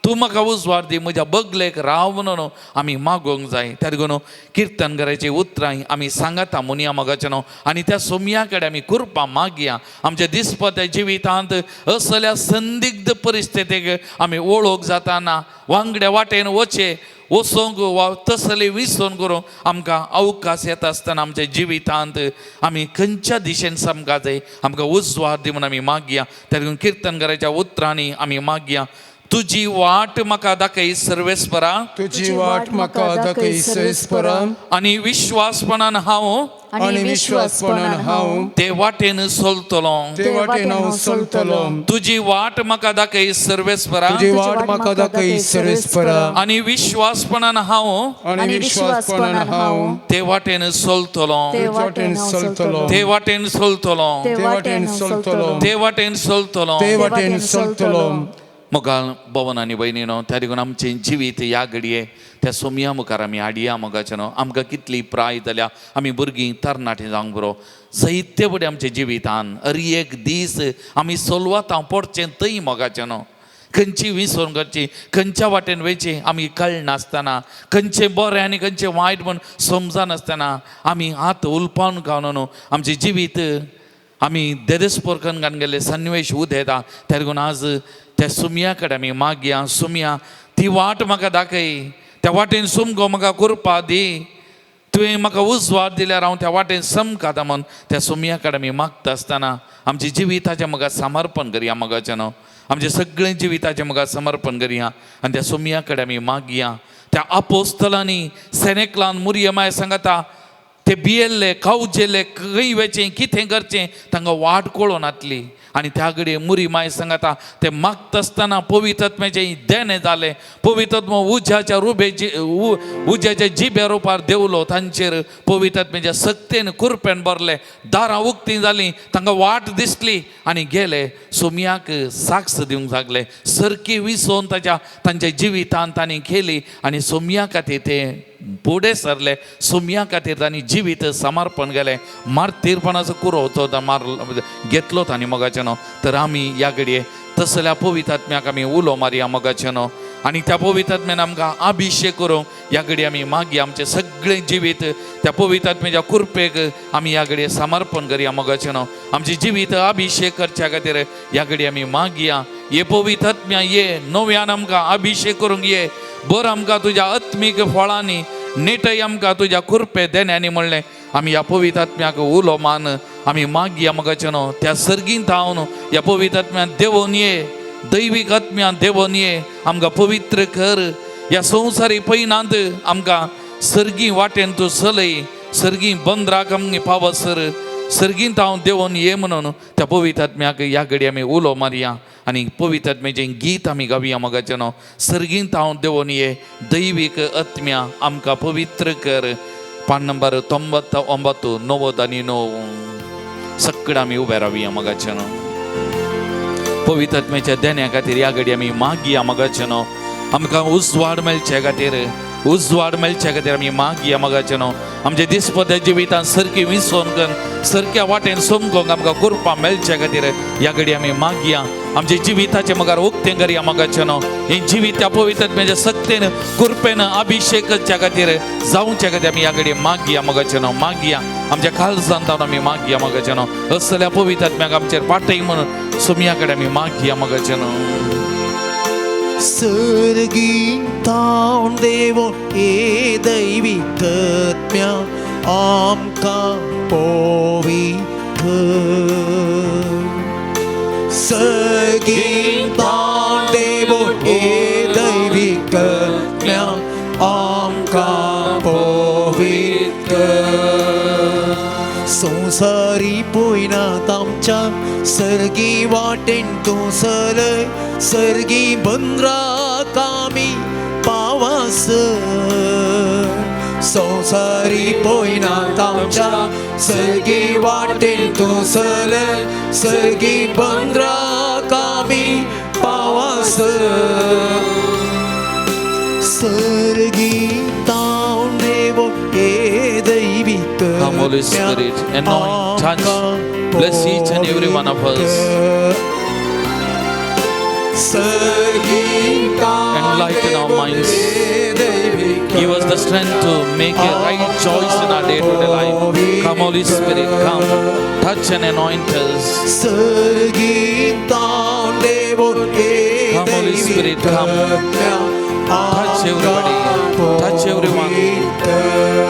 Speaker 2: तूं म्हाका उजवाड दी, म्हज्या बगलेक राव म्हणून आमी मागोवंक जाय. त्या लागून किर्तन करायची उतरां आमी सांगता मुनिया मोगाचें न्हू. आनी त्या सोमया कडेन आमी कृपा मागया. आमच्या दिसपत्या जिवितांत असल्या संदिग्ध परिस्थितीक आमी वळख जाताना वांगड्या वाटेन वचें वचोंक वा तसले विसोवन करूंक आमकां अवकाश येता आसतना आमच्या जिवितांत आमी खंयच्या दिशेन समका जाय आमकां उजवाड दी म्हूण आमी मागया. त्या लागून किर्तन करायच्या उतरांनी आमी मागया तुजी वाट म्हाका दाखय सर्वेस्परा,
Speaker 1: तुजी वाट म्हाका दाखय सर्वेस्परा,
Speaker 2: आनी विश्वासपणान हांव
Speaker 1: आनी विश्वासपणान हांव
Speaker 2: ते वाटेन चलतलो.
Speaker 1: ते वाटेन हांव चलतलो.
Speaker 2: तुजी वाट म्हाका दाखय सर्वेस्परा,
Speaker 1: तुजी वाट म्हाका दाखय सर्वेस्परा,
Speaker 2: आनी विश्वासपणान हांव
Speaker 1: आनी विश्वासपणान हांव
Speaker 2: ते वाटेन चलतलो.
Speaker 1: ते वाटेन चलतलो.
Speaker 2: ते वाटेन चलतलो.
Speaker 1: ते वाटेन चलतलो.
Speaker 2: ते वाटेन चलतलो.
Speaker 1: ते वाटेन चलतलो.
Speaker 2: मोगाल भवन आनी भयणीनो, त्या देखून आमचें जिवीत ह्या घडये त्या सोमया मुखार आमी हाडया मोगाचें न्हू. आमकां कितली प्राय जाल्या आमी भुरगीं तरणाटीं जावंक बरो जायते फुडें आमच्या जिवितान हर एक दीस आमी सोलवात पडचें थंय मोगाचें न्हू. खंयची विसोवन करची, खंयच्या वाटेन वयचें आमी कळनासतना, खंयचें बरें आनी खंयचें वायट म्हूण समजनासतना आमी हात उलपावन खावन न्हू आमचें जिवीत आमी देदेस्पोरकन घालून गेल्ले सन्निवेश उदयता. त्या लागून आज त्या सुमया कडेन आमी मागया, सुमया ती वाट म्हाका दाखय, त्या वाटेन सुमगो म्हाका कृपा दी, तुवें म्हाका उजवाड दिल्यार हांव त्या वाटेन समकाता म्हूण त्या सुमया कडेन आमी मागता आसतना आमच्या जिविताचें म्हाका समर्पण करया मोगाचें न्हू. आमचें सगळें जिविताचें म्हाका समर्पण करया आनी त्या सुमया कडेन आमी मागया. त्या आपोस्तलांनी सेनेकलान मुरयमाय सांगता ते भियेल्ले खावजेल्ले खंय वचें कितें करचें तांकां वाट कळोन आसली. आनी त्या घडये मुरी माय सांगता ते मागता आसतना पवित्रत्म्याचें देणें जालें. पवित्रत्म उज्याच्या रुबेची उज्याच्या जिब्या रुपार देंवलो, तांचेर पवित्रत्म्याच्या सक्तेन कुरपेन भरलें, दारां उक्तीं जालीं, तांकां वाट दिसली आनी गेले सोमयाक साक्ष दिवंक लागले. सरकी विसोवन ताच्या तांच्या जिवितान तांणी केली आनी सोमया खातीर ते फुडें सरले. सोमया खातीर तांणी जिवीत समर्पण केलें. मार्तीरपणाचो कुरो तो मार घेतलो तांणी मोगाचें न्हू. तर आमी ह्या घडये तसल्या पवित्रात्म्याक आमी उलो मारया मोगाचें न्हू. आनी त्या पवित्रात्म्यान आमकां अभिशेक करूंक ह्या घडये आमी मागया. आमचें सगळें जिवीत त्या पवित्रात्म्याच्या कृपेक आमी ह्या घडये समर्पण करया मोगाचें न्हू. आमचें जिवीत अभिशेक करच्या खातीर ह्या घडये आमी मागया. ये पवित्रात्म्या ये नव्यान आमकां अभिशेक करूंक ये, बरं आमकां तुज्या आत्मीक फळांनी नेटय आमकां तुज्या कृपे देण्यांनी म्हणलें आमी ह्या पवित्रात्म्याक उलो मान आमी मागया मोगाचें न्हू. त्या सर्गींत हांव ह्या पवित्रात्म्यान देंवोन ये दैवीक आत्म्या देवोन ये, आमकां पवित्र कर. ह्या संवसारी पयनांत आमकां सर्गी वाटेन तूं चलय, सर्गी बंदराक आमगे पावसर सर्गींत हांव देवोन ये म्हणून त्या पवित्र आत्म्याक ह्या घडी आमी उलो मारया आनी पवित्र आत्म्याचें गीत आमी गावया. मोगाचें न्हू, सर्गींत हांव देवोन ये दैवीक आत्म्या आमकां पवित्र कर. पान नंबर 99, 99. सगळें आमी उबे रावया. मोगाचें न्हू, पवित्र आत्म्याच्या देण्या खातीर ह्या घडी आमी मागया. मोगाचें न्हू, आमकां उजवाड मेळचे खातीर, उजवाड मेळचे खातीर आमी मागया. मोगाचें न्हू, आमच्या दिसपट्ट्या जिवितांत सारकी विसोवन करून सारक्या वाटेन समकोंक आमकां कृपा मेळचे खातीर ह्या घडी आमी मागया. आमच्या जिविताचे मुखार उक्तें करया. मोगाचें न्हू, हें जिवीत त्या पवित्र आत्म्याच्या सक्तेन, कृपेन अभिषेकाच्या खातीर जावच्या खातीर आमी ह्या घडी मागया. मोगाचें न्हू, मागया, आमच्या काळजान जावन आमी मागया. मोगाचें न्हू, असल्या पवित्र आत्म्याक आमचेर पाटय म्हणून सोमया कडेन आमी मागया. मोगाचें न्हू.
Speaker 3: सर्गी तावन देवो ये दैवीक आत्म्या आमकां पवित्र. सर्गी तावन देवो ये दैवीक आत्म्या आमकां पवित्र. संवसारी पयनात आमच्या सर्गी वाटेन तूं चलय, सर्गी बंदराक आमी पावासर. संवसारी पयनात आमच्या सर्गी वाटेन तूं चलय, सर्गी बंदराक आमी पावासर. सर्गी तावन देवो ये दैवीक
Speaker 2: Come, Holy Spirit, anoint, touch, bless each and every one of us. Enlighten our minds. Give us the strength to make a right choice in our day-to-day life. Come, Holy Spirit, come, touch and anoint us. Come, Holy Spirit, come. Touch everybody. Touch everyone.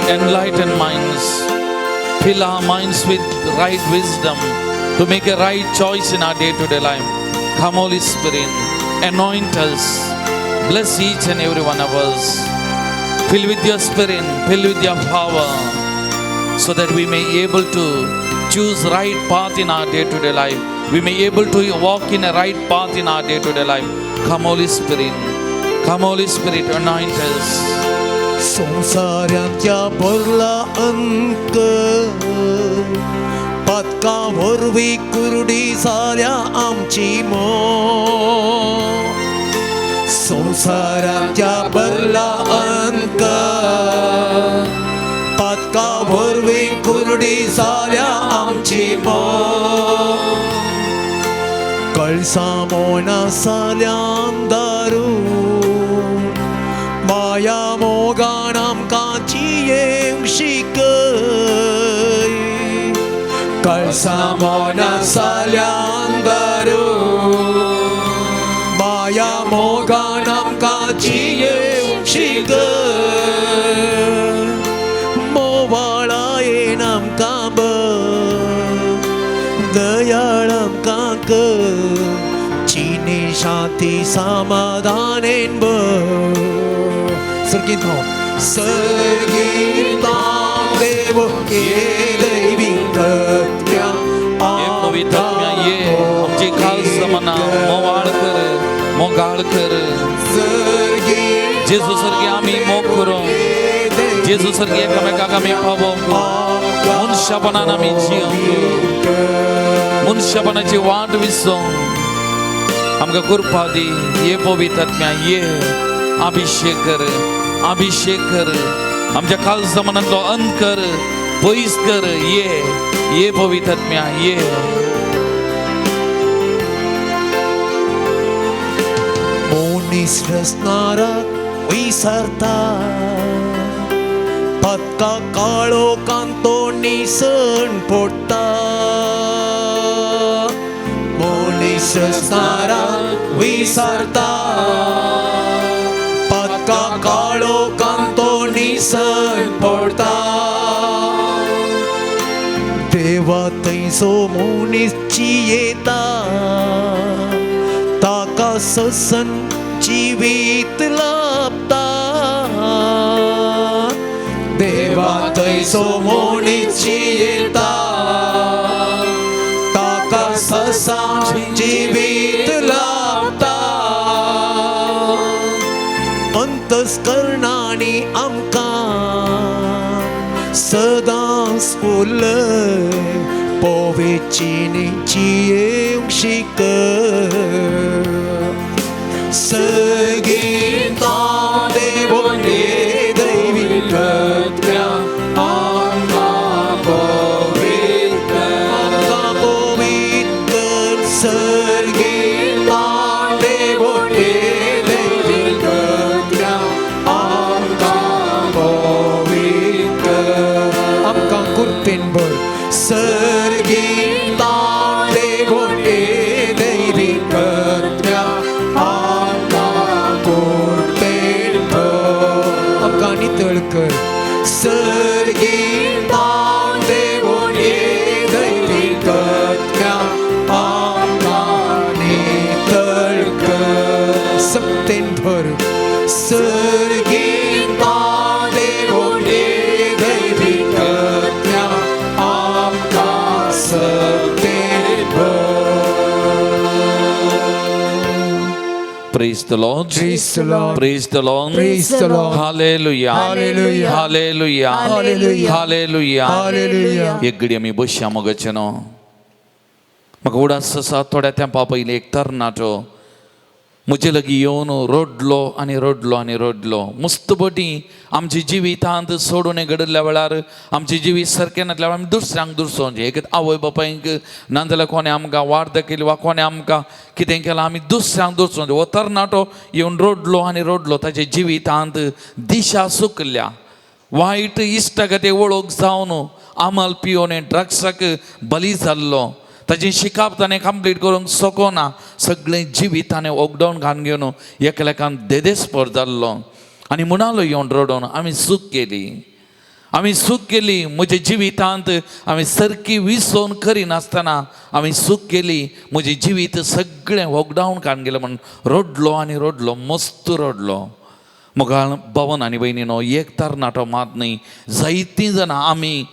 Speaker 2: Enlighten minds. Fill our minds with right wisdom to make a right choice in our day-to-day life. Come, Holy Spirit, anoint us. Bless each and every one of us. Fill with your spirit, fill with your power, so that we may be able to choose right path in our day-to-day life. We may be able to walk in a right path in our day-to-day life. Come, Holy Spirit. Come, Holy Spirit, anoint us.
Speaker 3: संवसारांच्या भरला अंक पातका वरवीं कुर्डी जाल्या आमची मोग. संवसारांच्या भरला अंक पातका वरवीं कुर्डी जाल्या आमची मोग. कळसा मोना साल्यान दारू माया मोगान आमकां जियेवंक शिकय. कळसा मोना साल्यान दारू माया मोगान आमकां जियेवंक शिकय. मोवाळायेन आमकां दयाळ आमकां कर, चिनी शांती समाधानेन भर. सर्गीत हांव सर्गीत देव ये दैवीक आत्म्या
Speaker 2: ये पवित्र आत्म्या ये, आमची काळजां मनां मोवाळ कर, मोगाळ कर. जेजू सारकी आमी मोग करूं, जेजू सारकी एकामेकाक आमी पावोवंक, मनशापणान आमी जियोंक, मनशापणाची वाट विसोंक आमकां कृपा दी. ये पवित्र आत्म्या ये, अभिषेक कर, अभिषेक कर. आमच्या काळजा मनांतलो अंधकार पयस कर. ये, ये पवित्र आत्म्या ये.
Speaker 3: मनीस रचणाराक विसरता, पत्का काळो कांतो निसण पडटा. मनीस रचणाराक विसरता, पत्का काळो कांतो निसण पडटा. देवा थंयसो मनीस जियेता, ताका ससन जिवीत लाभता. देवा थंयसो मनीस जियेता ताका ससान जिवीत लाभता. अंतस्करणांनी आमकां सदांच उलय, पोवेचीनी जियेवंक शिकय. सगीता देवोन ये दैवी आत्म्या आमकां पवित्र, आमकां पवित्र. सर्गीता देवोन ये दैवी आत्म्या आमकां पवित्र, आमकां कुर्पेन भर. सर्गीता देवोन ये दैवी आत्म्या आमकां कुर्पेन भर, आमकां नितळ कर. सर्गीता देवोन ये दैवी आत्म्या आमकां नितळ कर, सक्तेन भर. सर्गीता देवोन ये दैवी आत्म्या आमकां सक्तेन भर.
Speaker 2: Praise the Lord.
Speaker 1: Praise the Lord.
Speaker 2: Praise the Lord.
Speaker 1: Praise the Lord.
Speaker 2: Hallelujah.
Speaker 1: Hallelujah.
Speaker 2: Hallelujah.
Speaker 1: Hallelujah.
Speaker 2: Hallelujah.
Speaker 1: Hallelujah.
Speaker 2: एक घडी आमी बसया मोगाचे न्हू. म्हाका उडास आसा, थोड्या तेंपा पयलीं एक तरणाटो म्हजे लागीं येवन रडलो आनी रडलो आनी रडलो. मस्त बटी आमच्या जिवितांत सोडून घडिल्ल्या वेळार, आमचें जिवीत सारकें नासल्या वेळार आमी दुसऱ्यांक दुसरोवचें. एक आवय बापायक, नाजाल्यार कोणें आमकां वाट दाखयली वा कोणें आमकां कितें केलां, आमी दुसऱ्यांक दुसरोवचें. हो तरणाटो येवन रडलो आनी रडलो. ताच्या जिवितांत दिशा चुकल्या, वायट इश्टागती वळख जावन आमल पिवन ड्रग्साक बली जाल्लो. ताजें शिकप ताणें कंप्लीट करूंक शकना. सगळें जिवीत ताणें वखदोवन घालून घेवन एकलेकान देदेस्पर जाल्लो आनी म्हणालो येवन रडोन, आमी चूक केली, आमी चूक केली म्हज्या जिवितांत, आमी सारकी विसोवन करिनासतना आमी चूक केली, म्हजें जिवीत सगळें वखदावन काडून गेलें म्हण रडलो आनी रडलो, मस्त रडलो. मुखार भवन आनी भयणीनो, एक तरणाटो मात न्हय, जायतीं जाणां आमी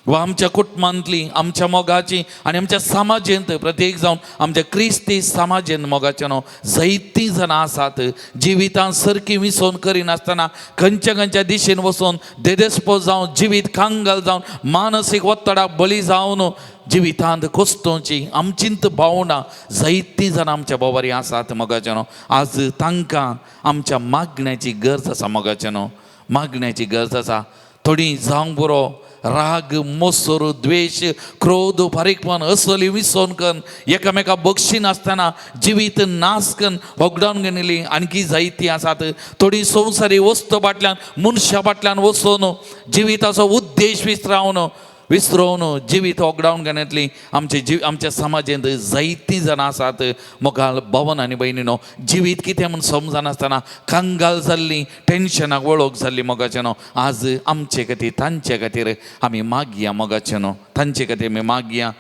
Speaker 2: वा आमच्या कुटुंबांतली, आमच्या मोगाची आनी आमच्या समाजेंत, प्रत्येक जावन आमच्या क्रिस्ती समाजेंत मोगाचे न्हू जायतीं जाणां आसात, जिवितान सारकी विसोवन करिनासतना खंयच्या खंयच्या दिशेन वचून देदेस्पो जावन जिवीत कांगाल जावन मानसीक ಒತ್ತಡाक बळी जावन जिवितांत कोस्तोवची आमचींत भावनां जायतीं जाणां आमच्या बोवारी आसात मोगाचे न्हू. आज तांकां आमच्या मागण्याची गरज आसा मोगाचे न्हू, मागण्याची गरज आसा. थोडीं जावंक बरो राग, मोसर, द्वेश, क्रोध, फारीकपण असली विसोवन कन्न एकामेका बक्षिनासतना जिवीत नाश कन्न होगडावन घेतली आणखी जायतीं आसात. थोडीं संवसारी वस्तू फाटल्यान, मनशा फाटल्यान वचून जिविताचो उद्देश विसरावन विसरोवन जिवीत होगडावन घेतली आमचे जीव आमच्या समाजेंत जायतीं जाणां आसात. मुखार भवन आनी भयणीनो, जिवीत कितें म्हूण समजनासतना कंगाल जाल्ली, टेन्शनाक वळख जाल्ली मोगाचे न्हू. आज आमचे खातीर, तांचे खातीर आमी मागया मोगाचे न्हू, तांचे खातीर आमी मागया.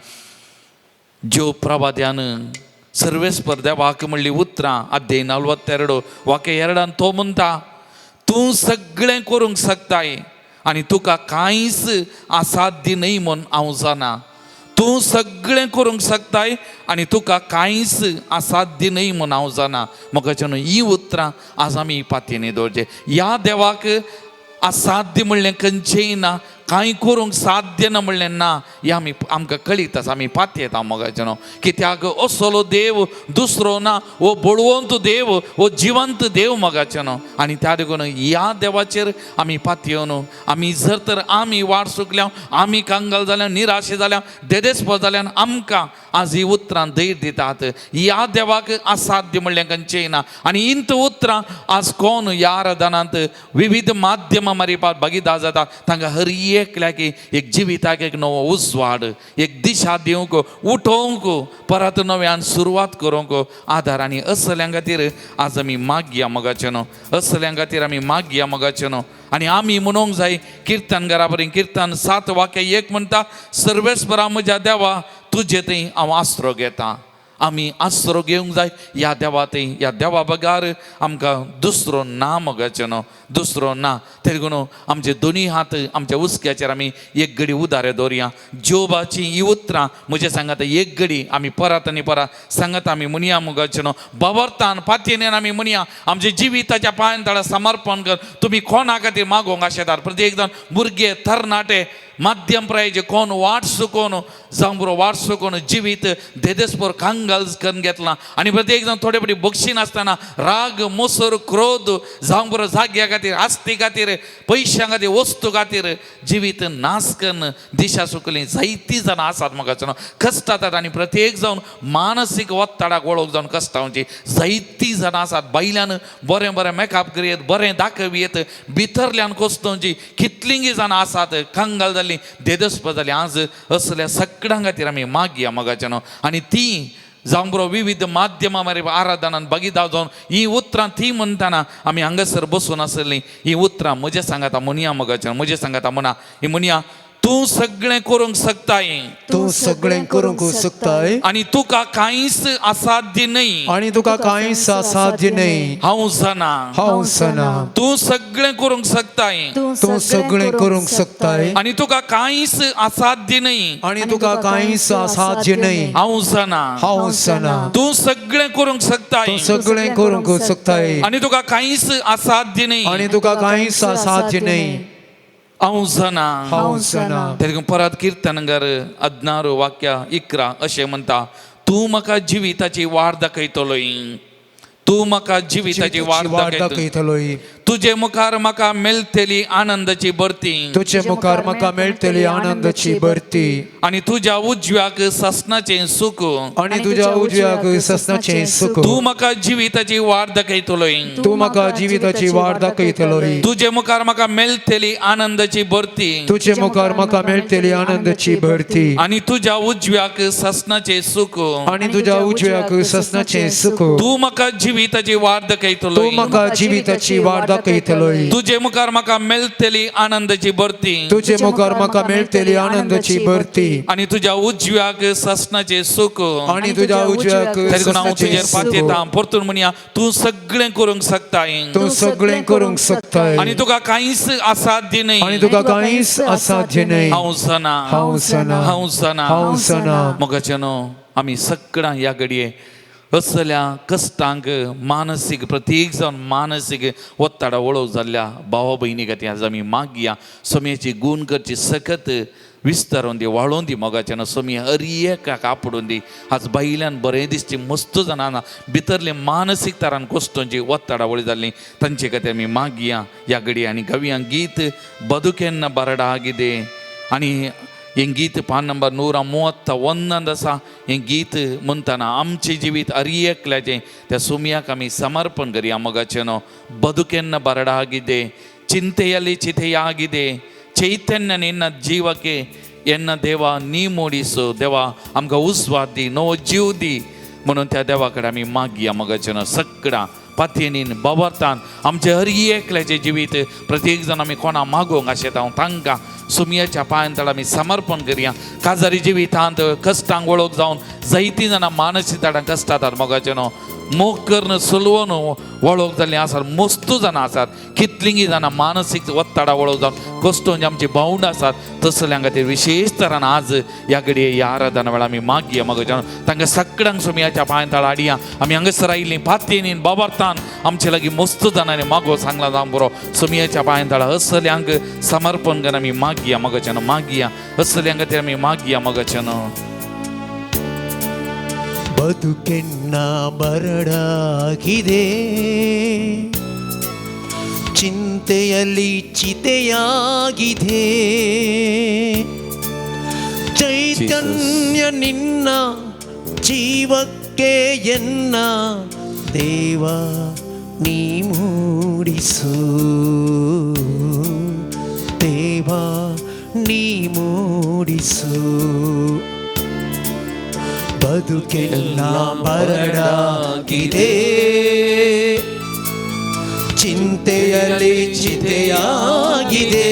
Speaker 2: ज्यो प्रवाद्यान सर्वेस्पर देवाक म्हणली उतरां, अध्याय 42 वाक्य 2 तो म्हणटा, तूं सगळें करूंक शकताय आनी तुका कांयच असाध्य न्हय म्हूण हांव जाणा. तूं सगळें करूंक शकताय आनी तुका कांयच असाध्य न्हय म्हूण हांव जाणा. मोगाचे न्हू, ही उतरां आज आमी पातयेनी दवरचें. ह्या देवाक असाध्य म्हणलें खंयचेंय ना, कांय करूंक साध्य ना म्हणलें ना, हें आमी आमकां कळीत आसा, आमी पातयेता मोगाचे न्हू. कित्याक असलो देव दुसरो ना, हो बळवंत देव, हो जिवंत देव मोगाचे न्हू. आनी त्या देखून ह्या देवाचेर आमी पातयेवन आमी जर तर आमी वाट चुकल्या, आमी कंगाल जाल्या, निराशे जाल्या, देदेस्पर जाल्यान आमकां आज ही उतरां धैर्य दितात. ह्या देवाक असाध्य म्हणलें खंयचेंय ना. आनी इंत उतरां आज कोण ह्या आराधनांत विविध माध्यमां मारिपात भागीदार जाता, तांकां हर एकल्याक एक जिविताक एक नवो उजवाड, एक दिशा दिवंक, उठोवंक, परत नव्यान सुरवात करूंक आदार. आनी असल्यां खातीर आज आमी मागया मोगाचे न्हू, असल्यां खातीर आमी मागया मोगाचे न्हू. आनी आमी म्हणूंक जाय किर्तनकारा बरी, किर्तन 7 वाक्य 1 म्हणटा, सर्वेस्परा म्हज्या देवा तुजे थंय हांव आसरो घेता. आमी आसरो घेवंक जाय ह्या देवा थंय. ह्या देवा बगार आमकां दुसरो ना मोगाचें न्हू, दुसरो ना. तरी करून आमचे दोनी हात आमच्या हुस्क्याचेर आमी एक घडी उदारे दवरया. जोबाची ही उतरां म्हजे सांगात एक घडी आमी परत आनी परत सांगत आमी म्हणया मोगाचें न्हू, बाबरतान पातयेन आमी म्हणया आमच्या जिविताच्या पांयान तळा समर्पण कर. तुमी कोणा खातीर मागोंक आशेतात? प्रत्येक जाण भुरगे तरणाटे माध्यम प्रायचे कोण वाट चुकोवन जावं बरो वाट चुकोवन जिवीत देदेसपोर कांगाल करून घेतला आनी प्रत्येक जाण थोडे फावटी बक्षी नासतना राग मोसर क्रोध जावं बरो जाग्या खातीर आस्ती खातीर पयशां खातीर वस्तू खातीर जिवीत नाश करून दिशा चुकली जायतीं जाणां आसात म्हाका कश्टातात आनी प्रत्येक जावन मानसीक वत्ताडाक वळख जावन कश्टावची जायतीं जाणां आसात. बायल्यान बरें बरें मेकअप करयत बरें दाखयत भितरल्यान कोसतोवची कितलींगी जाणां आसात कंगाल जाल्लीं देदस्प जालीं. आज असल्या सगळ्यां खातीर आमी मागया मोगाचें न्हू आनी ती जावं बरो विविध माध्यमां मरे आराधनान भागीदार जावन ही उतरां ती म्हणटना आमी हांगासर बसून आसलीं. ही उतरां म्हजें सांगाता म्हणया मोगाचें, म्हजें सांगाता म्हणा ही म्हणया, तूं सगळें करूंक शकताय,
Speaker 1: तूं सगळें करूंक शकताय
Speaker 2: आनी तुका कांयच असाध्य न्हय,
Speaker 1: आनी तुका कांयच असाध्य न्हय.
Speaker 2: हांव जाणा.
Speaker 1: हांव जाणा.
Speaker 2: तूं सगळें करूंक शकताय
Speaker 1: तूं सगळें करूंक शकताय
Speaker 2: आनी तुका कांयच असाध्य न्हय,
Speaker 1: आनी तुका कांयच असाध्य न्हय.
Speaker 2: हांव जाणा.
Speaker 1: हांव जाणा.
Speaker 2: तूं सगळें करूंक शकताय
Speaker 1: तूं सगळें करूंक शकताय
Speaker 2: आनी तुका कांयच असाध्य न्हय,
Speaker 1: आनी तुका कांयच असाध्य न्हय.
Speaker 2: हांव जाणा.
Speaker 1: हांव जाणा.
Speaker 2: तरी परत किर्तनगर 16 वाक्य 11 अशें म्हणटा, तूं म्हाका जिविताची वाट दाखयतलोय, तूं म्हाका जिविताची वाट
Speaker 1: वाट
Speaker 2: दाखयतलो,
Speaker 1: दाखयतलोय,
Speaker 2: तुजे मुखार म्हाका मेळटली आनंदाची भरती,
Speaker 1: तुजे मुखार म्हाका मेळटली आनंदाची भरती,
Speaker 2: आनी तुज्या उजव्याक ससनाचें सुख,
Speaker 1: आनी तुज्या उजव्याक ससनाचें सुख.
Speaker 2: तूं म्हाका जिविताची वाट दाखयतलोय,
Speaker 1: तूं म्हाका जिविताची वाट दाखयतलोय,
Speaker 2: तुजे मुखार म्हाका मेळटली आनंदाची भरती,
Speaker 1: तुजे मुखार म्हाका मेळटली आनंदाची भरती,
Speaker 2: आनी तुज्या उजव्याक ससनाचें सुख,
Speaker 1: आनी तुज्या उजव्याक ससनाचें सुख.
Speaker 2: तूं म्हाका जिविताची वाट दाखयतलोय,
Speaker 1: तूं म्हाका जिविताची वाट दाखयतलोय,
Speaker 2: तुजे मुखार म्हाका मेळटली आनंदाची भरती,
Speaker 1: तुजे मुखार म्हाका मेळटली आनंदाची भरती,
Speaker 2: आनी तुज्या उजव्याक ससनाचें सुख.
Speaker 1: आनी तुज्या उजव्याक
Speaker 2: तरी हांव
Speaker 1: ससनाचें
Speaker 2: तुजेर
Speaker 1: सुख.
Speaker 2: पातयेता परतून म्हणया, तूं सगळें करूंक शकताय
Speaker 1: तूं सगळें करूंक शकताय
Speaker 2: आनी तुका कांयच असाध्य न्हय,
Speaker 1: आनी तुका कांयच असाध्य न्हय.
Speaker 2: हांव जाणा.
Speaker 1: हांव जाणा.
Speaker 2: हांव जाणा.
Speaker 1: हांव जाणा.
Speaker 2: मोगाचें न्हू आमी सगळ्यां ह्या घडये असल्या कश्टांक मानसीक प्रत्येक जावन मानसीक वत्ताडा वळख जाल्ल्या भावा भयणी खातीर आज आमी मागया सोमयेची गूण करची सकत विस्तारून दी, वाळोवन दी मोगाचें न्हू. सोमी हर एकाक आपडून दी. आज बायल्यान बरें दिसची मस्त जाणां ना भितरले मानसीक तरान कोश्टोंची वत्ताडा वळी जाल्ली तांचे खातीर आमी मागया ह्या घडये आनी गावया गीत बदुकेन्ना बरडा आगिदे. आनी हें गीत पान नंबर 131 आसा. हें गीत म्हणटना आमचें जिवीत हर एकल्याचें त्या सुमयाक आमी समर्पण करया मोगाचें न्हू. बदुकेन्ना बरडा आगिदे, ಚಿಂತೆಯಲ್ಲಿ ಚಿತೆಯಾಗಿದೆ, ಚೈತನ್ಯ ನಿನ್ನ ಜೀವಕ್ಕೆ ಎನ್ನ ದೇವ ನೀ ಮೂಡಿಸು देवा, आमकां उस्वाद दी, नवो जीव दी म्हणून त्या देवा कडेन आमी मागया मोगाचें न्हू. सगळ्यां पातयेनीन बाबरतान आमचें हर एकल्याचें जिवीत प्रत्येक जाण आमी कोणा मागोवंक आशेता तांकां सुमयाच्या पांयान तळ आमी समर्पण करया. काजारी जिवितांत कश्टांक वळख जावन जायतीं जाणां मानसीक ताडां कश्टातात मोगाचें न्हू. मोग करून सलवून वळख जाल्लीं आसात मस्तू जाणां आसात कितलींगी जाणां मानसीक वत्ताडा वळख जावन कश्टोन आमची भावंड आसात तसल्यां खातीर विशेश तरान आज ह्या घडये ह्या आराधना वेळार आमी मागया मोगाचें. तांकां सगळ्यांक सुमयाच्या पांयान तळ हाडया. आमी हांगासर आयिल्लीं पातयेनीन बाबरतान आमचे लागीं मस्त जाणांनी मागो सांगला जावं बरो सुमयाच्या पांयान तळ असल्यांक समर्पण करून आमी मागया मोगाचें, मागया असल्यां खातीर आमी मागया मोगाचें.
Speaker 3: ಬದುಕೆನ್ನ ಬರಡಾಗಿದೆ, ಚಿಂತೆಯಲ್ಲಿ ಚಿತೆಯಾಗಿದೆ, ಚೈತನ್ಯ ನಿನ್ನ ಜೀವಕ್ಕೆ ಎನ್ನ ದೇವ ನೀ ಮೂಡಿಸು, ದೇವ ನೀ ಮೂಡಿಸು. ಬದುಕೆಲ್ಲ ಬರಡಾಗಿದೆ, ಚಿಂತೆಯಲ್ಲಿ ಚಿತೆಯಾಗಿದೆ,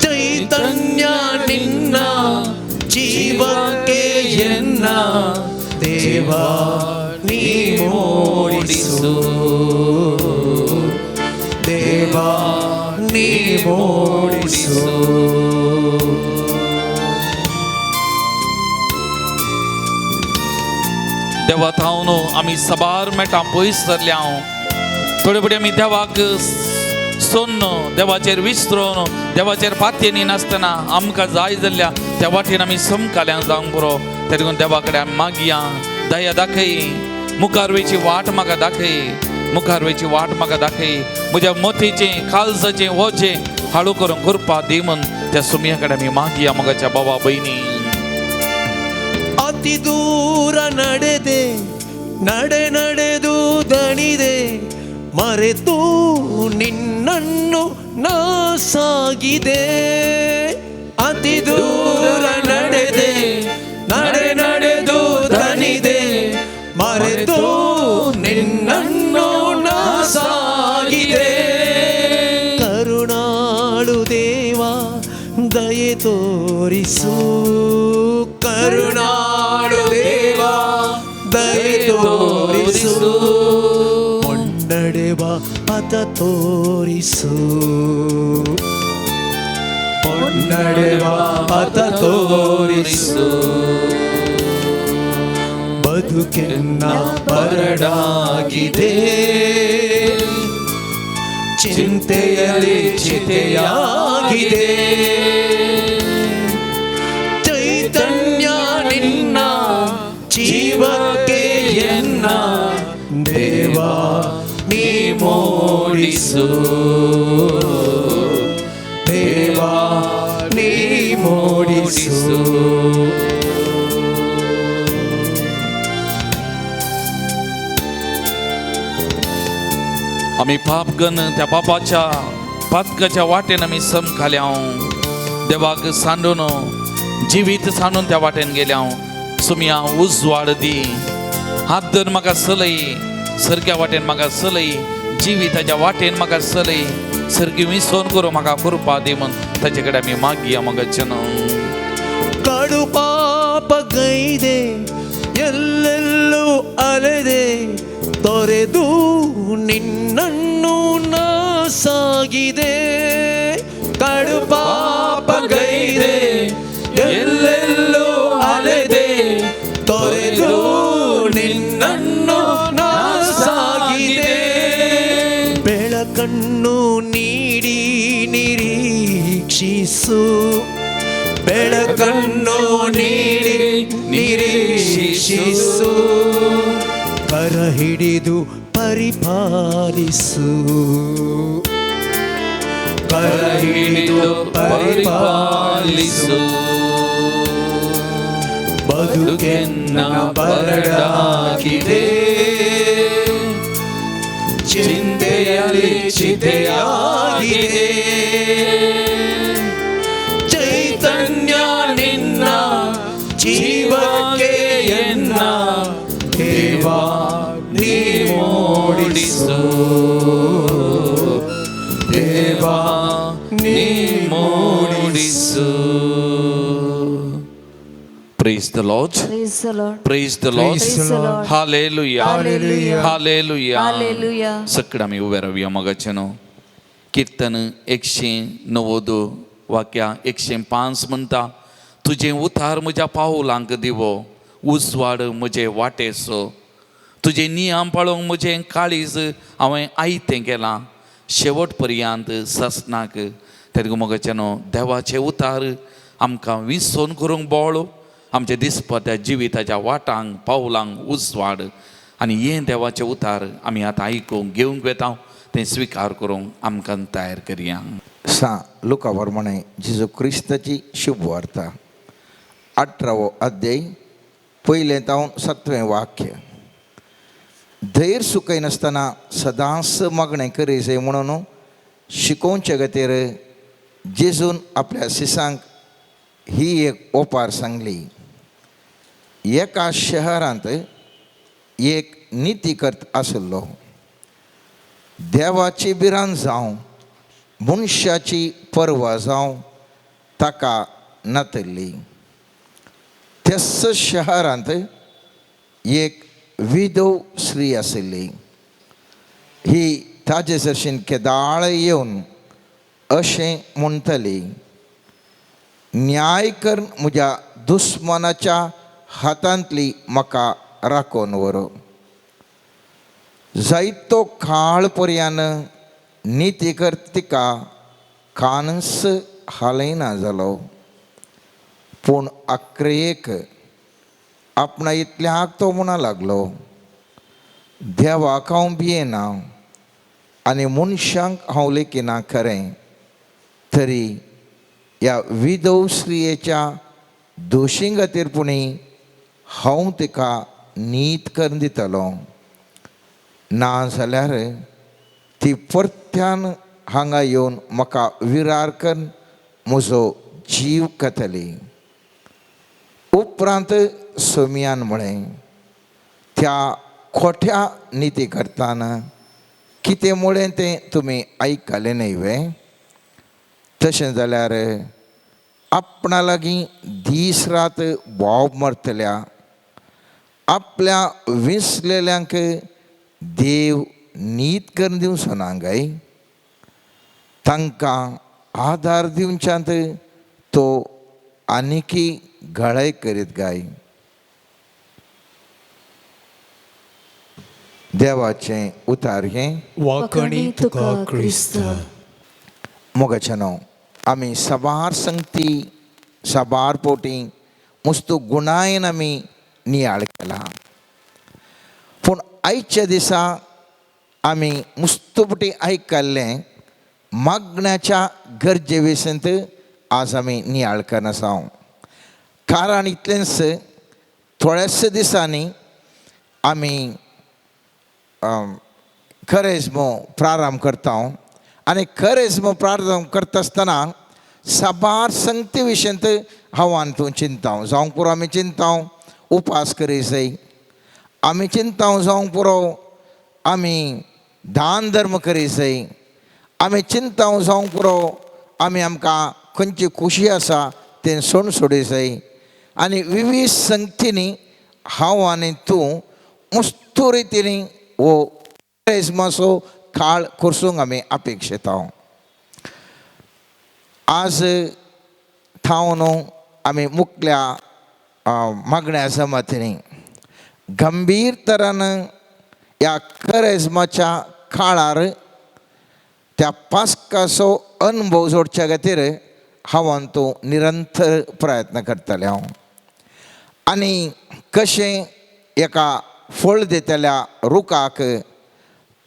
Speaker 3: ಚೈತನ್ಯ ನಿನ್ನ ಜೀವಕ್ಕೆ ಎನ್ನ ದೇವಾ ನೀ ಮೂಡಿಸು, ದೇವಾ ನೀ ಮೂಡಿಸು.
Speaker 2: देवा थावन आमी सबार मेटां पयस सरल्या. थोडे फुडें आमी देवाक सोन्न, देवाचेर विसरून, देवाचेर पातयेनी नासतना आमकां जाय जाल्ल्या त्या वाटेन आमी समकाल्यां जावंक पुरो. तरी देवा कडेन आमी मागया, दया दाखय, मुखार वयची वाट म्हाका दाखय, मुखार वयची वाट म्हाका दाखय, म्हज्या मतीचें काळजाचें वजें हाडू करून कृपा दी म्हूण त्या सुमया कडेन आमी मागया. मोगाच्या बाबा भयणी,
Speaker 3: ಅತಿ ದೂರ ನಡೆದೆ, ನಡೆ ನಡೆದು ದಣಿದೆ, ಮರೆತು ನಿನ್ನನ್ನು ನಾ ಸಾಗಿದೆ. ಅತಿ ದೂರ ನಡೆದೆ, ನಡೆ ನಡೆದು ದಣಿದೆ, ಮರೆತು ನಿನ್ನನ್ನು ನಾ ಸಾಗಿದೆ. ಕರುಣಾಳು ದೇವ ದಯೆ ತೋರಿಸು, ಕರುಣಾಳು ದೇವ ದಯೆ ತೋರಿಸು, ಮುನ್ನಡೆವ ಪಥ ತೋರಿಸು, ಮುನ್ನಡೆವ ಪಥ ತೋರಿಸು. ಬದುಕೆನ್ನ ಬರಡಾಗಿದೆ, ಚಿಂತೆಯಲ್ಲಿ ಚಿತೆಯಾಗಿದೆ, ಚೈತನ್ಯ ನಿನ್ನ ಜೀವಕ್ಕೆ ಎನ್ನ ದೇವಾ ನೀ ಮೂಡಿಸು, ದೇವಾ ನೀ ಮೂಡಿಸು.
Speaker 2: आमी पापगन त्या पापाच्या पातकाच्या वाटेन आमी समखाल्या. देवाक सांडून जिवीत सांडून त्या वाटेन गेल्या. सुमया उजवाड दी, हात धरून म्हाका सलय, सारक्या वाटेन म्हाका सलय, जिविताच्या वाटेन म्हाका सलय, सारकी विसोन करूं म्हाका कृपा दी म्हूण ताचे कडेन आमी मागया. मोगाचें
Speaker 3: ಕಡು ಪಾಪ ಗೈದೆ, ಎಲ್ಲೆಲ್ಲೂ ಅಲೆದೆ, ತೊರೆದು ನಿನ್ನನ್ನು ನಾ ಸಾಗಿದೆ. ಕಡು ಪಾಪ ಗೈದೆ, ಎಲ್ಲೆಲ್ಲೂ ಅಲೆದೆ, ತೊರೆದು ನಿನ್ನನ್ನು ನಾ ಸಾಗಿದೆ. ಬೆಳಕನ್ನು ನೀಡಿ ನಿರೀಕ್ಷಿಸು, ಬೆಳಕನ್ನು ನೀಡಿ ನಿರೀಕ್ಷಿಸು, ಕರ ಹಿಡಿದು ಪರಿಪಾಲಿಸು, ಕರ ಹಿಡಿದು ಪರಿಪಾಲಿಸು. ಬದುಕೆನ್ನ ಬರಡಾಗಿದೆ, ಚಿಂತೆಯಲ್ಲಿ ಚಿತೆಯಾಗಿದೆ, ಚೈತನ್ಯ ನಿನ್ನ ಜೀವಕ್ಕೆ ಎನ್ನ ದೇವಾ ನೀ ಮೂಡಿಸು, ದೇವಾ ನೀ ಮೂಡಿಸು.
Speaker 2: Praise the Lord.
Speaker 4: Praise the Lord.
Speaker 2: Praise the Lord.
Speaker 1: Praise the Lord.
Speaker 2: Hallelujah.
Speaker 4: Hallelujah.
Speaker 2: Hallelujah.
Speaker 4: Hallelujah.
Speaker 2: सकड आमी उबे रावया. मोगाचें न्हू, किर्तन 190 वाक्या 105 म्हणटा, तुजें उतार म्हज्या पावलांक दिवो, उजवाड म्हजे वाटेचो, तुजें नियम पाळोवंक म्हजें काळीज हांवें आयतें केलां, शेवट पर्यंत ससनाक. तेन्ना मोगाचें न्हू, देवाचें उतार आमकां विसोन करूंक बोळ, आमच्या दिसपट्ट्या जिविताच्या वाटांक पावलांक उजवाड. आनी हें देवाचें उतार आमी आतां आयकूंक घेवंक वेता, तें स्विकार करूंक आमकां तयार करया.
Speaker 5: सा लुका प्रमाणे जेजू क्रिस्ताची शुभ वार्ता, 18वो अध्याय पयलें तावन 7वें वाक्य. धैर्य सुकयनासतना सदांच मागणें करी जाय म्हणून शिकोवचे खातीर जेजून आपल्या शिसांक ही एक ओपार सांगली. एका शहरांत एक नितीकर्त आशिल्लो, देवाची भिरांत जावं मनशाची पर्वा जावं ताका नातल्ली. त्याच शहरांत एक विधव स्त्री आशिल्ली. ही ताजे सरशीन केदाळ येवन अशें म्हणटली, न्याय कर म्हज्या दुस्मानाच्या हातांतली म्हाका राखून व्हर. जायतो काळ पर्यान निती कर तिका कानस हालयना जालो, पूण आक्रेक आपणा इतल्याक तो म्हणा लागलो, देवाक हांव भियेना आनी मनशांक हांव लेखिना खरें, तरी ह्या विधव स्त्रियेच्या दोशी खातीर पुणी हांव तिका नीत करून दितलो, ना जाल्यार ती परत्यान हांगा येवन म्हाका विरार करून म्हजो जीव खातली. उपरांत सोमियान म्हळें, त्या खोट्या निती करताना कितें म्हळें तें तुमी आयकलें न्हय वे? तशें जाल्यार आपणा लागीं दीस रात बोब मरतल्या आपल्या विसलेल्यांक देव नीत करून दिवचो ना काय? तांकां आदार दिवच्यांत तो आनीकी घळाय करीत गाय. देवाचें उतार हें.
Speaker 1: वाकणी तुका क्रिस्ता.
Speaker 5: मोगाचें न्हू आमी साबार संगती साबार पोटी मुस्तू गुणायन आमी नियाळ केला, पूण आयच्या दिसा आमी मुस्तुपटी आयकल्लें मागण्याच्या गरजे विशींत आज आमी नियाळ करना. कारण इतलेंच थोड्याशा दिसांनी आमी खरेजमो प्रारंभ करता आनी खरेजमो प्रारंभ करता आसतना साबार संगती विशयंत हांव आनी तूं चिंता जावंक पुरो. आमी चिंता उपास करी जाय, आमी चिंता जावंक पुरो, आमी दान धर्म करी जाय, आमी चिंता जावंक पुरो, आमी आमकां खंयची खुशी आसा तें सोण सोडी जाय. आनी विवीध संगतींनी हांव आनी तूं मुस्तू रितीनी हो खरेजमाचो काळ करसूंक आमी अपेक्षेता. आज थावन आमी मुखल्या मागण्या जमातींनी गंभीर तरान ह्या खरेजमाच्या काळार त्या पास्काचो अनुभव जोडच्या खातीर हांव आनी तूं निरंतर प्रयत्न करतलें हांव. आनी कशें एका फळ दितल्या रुखाक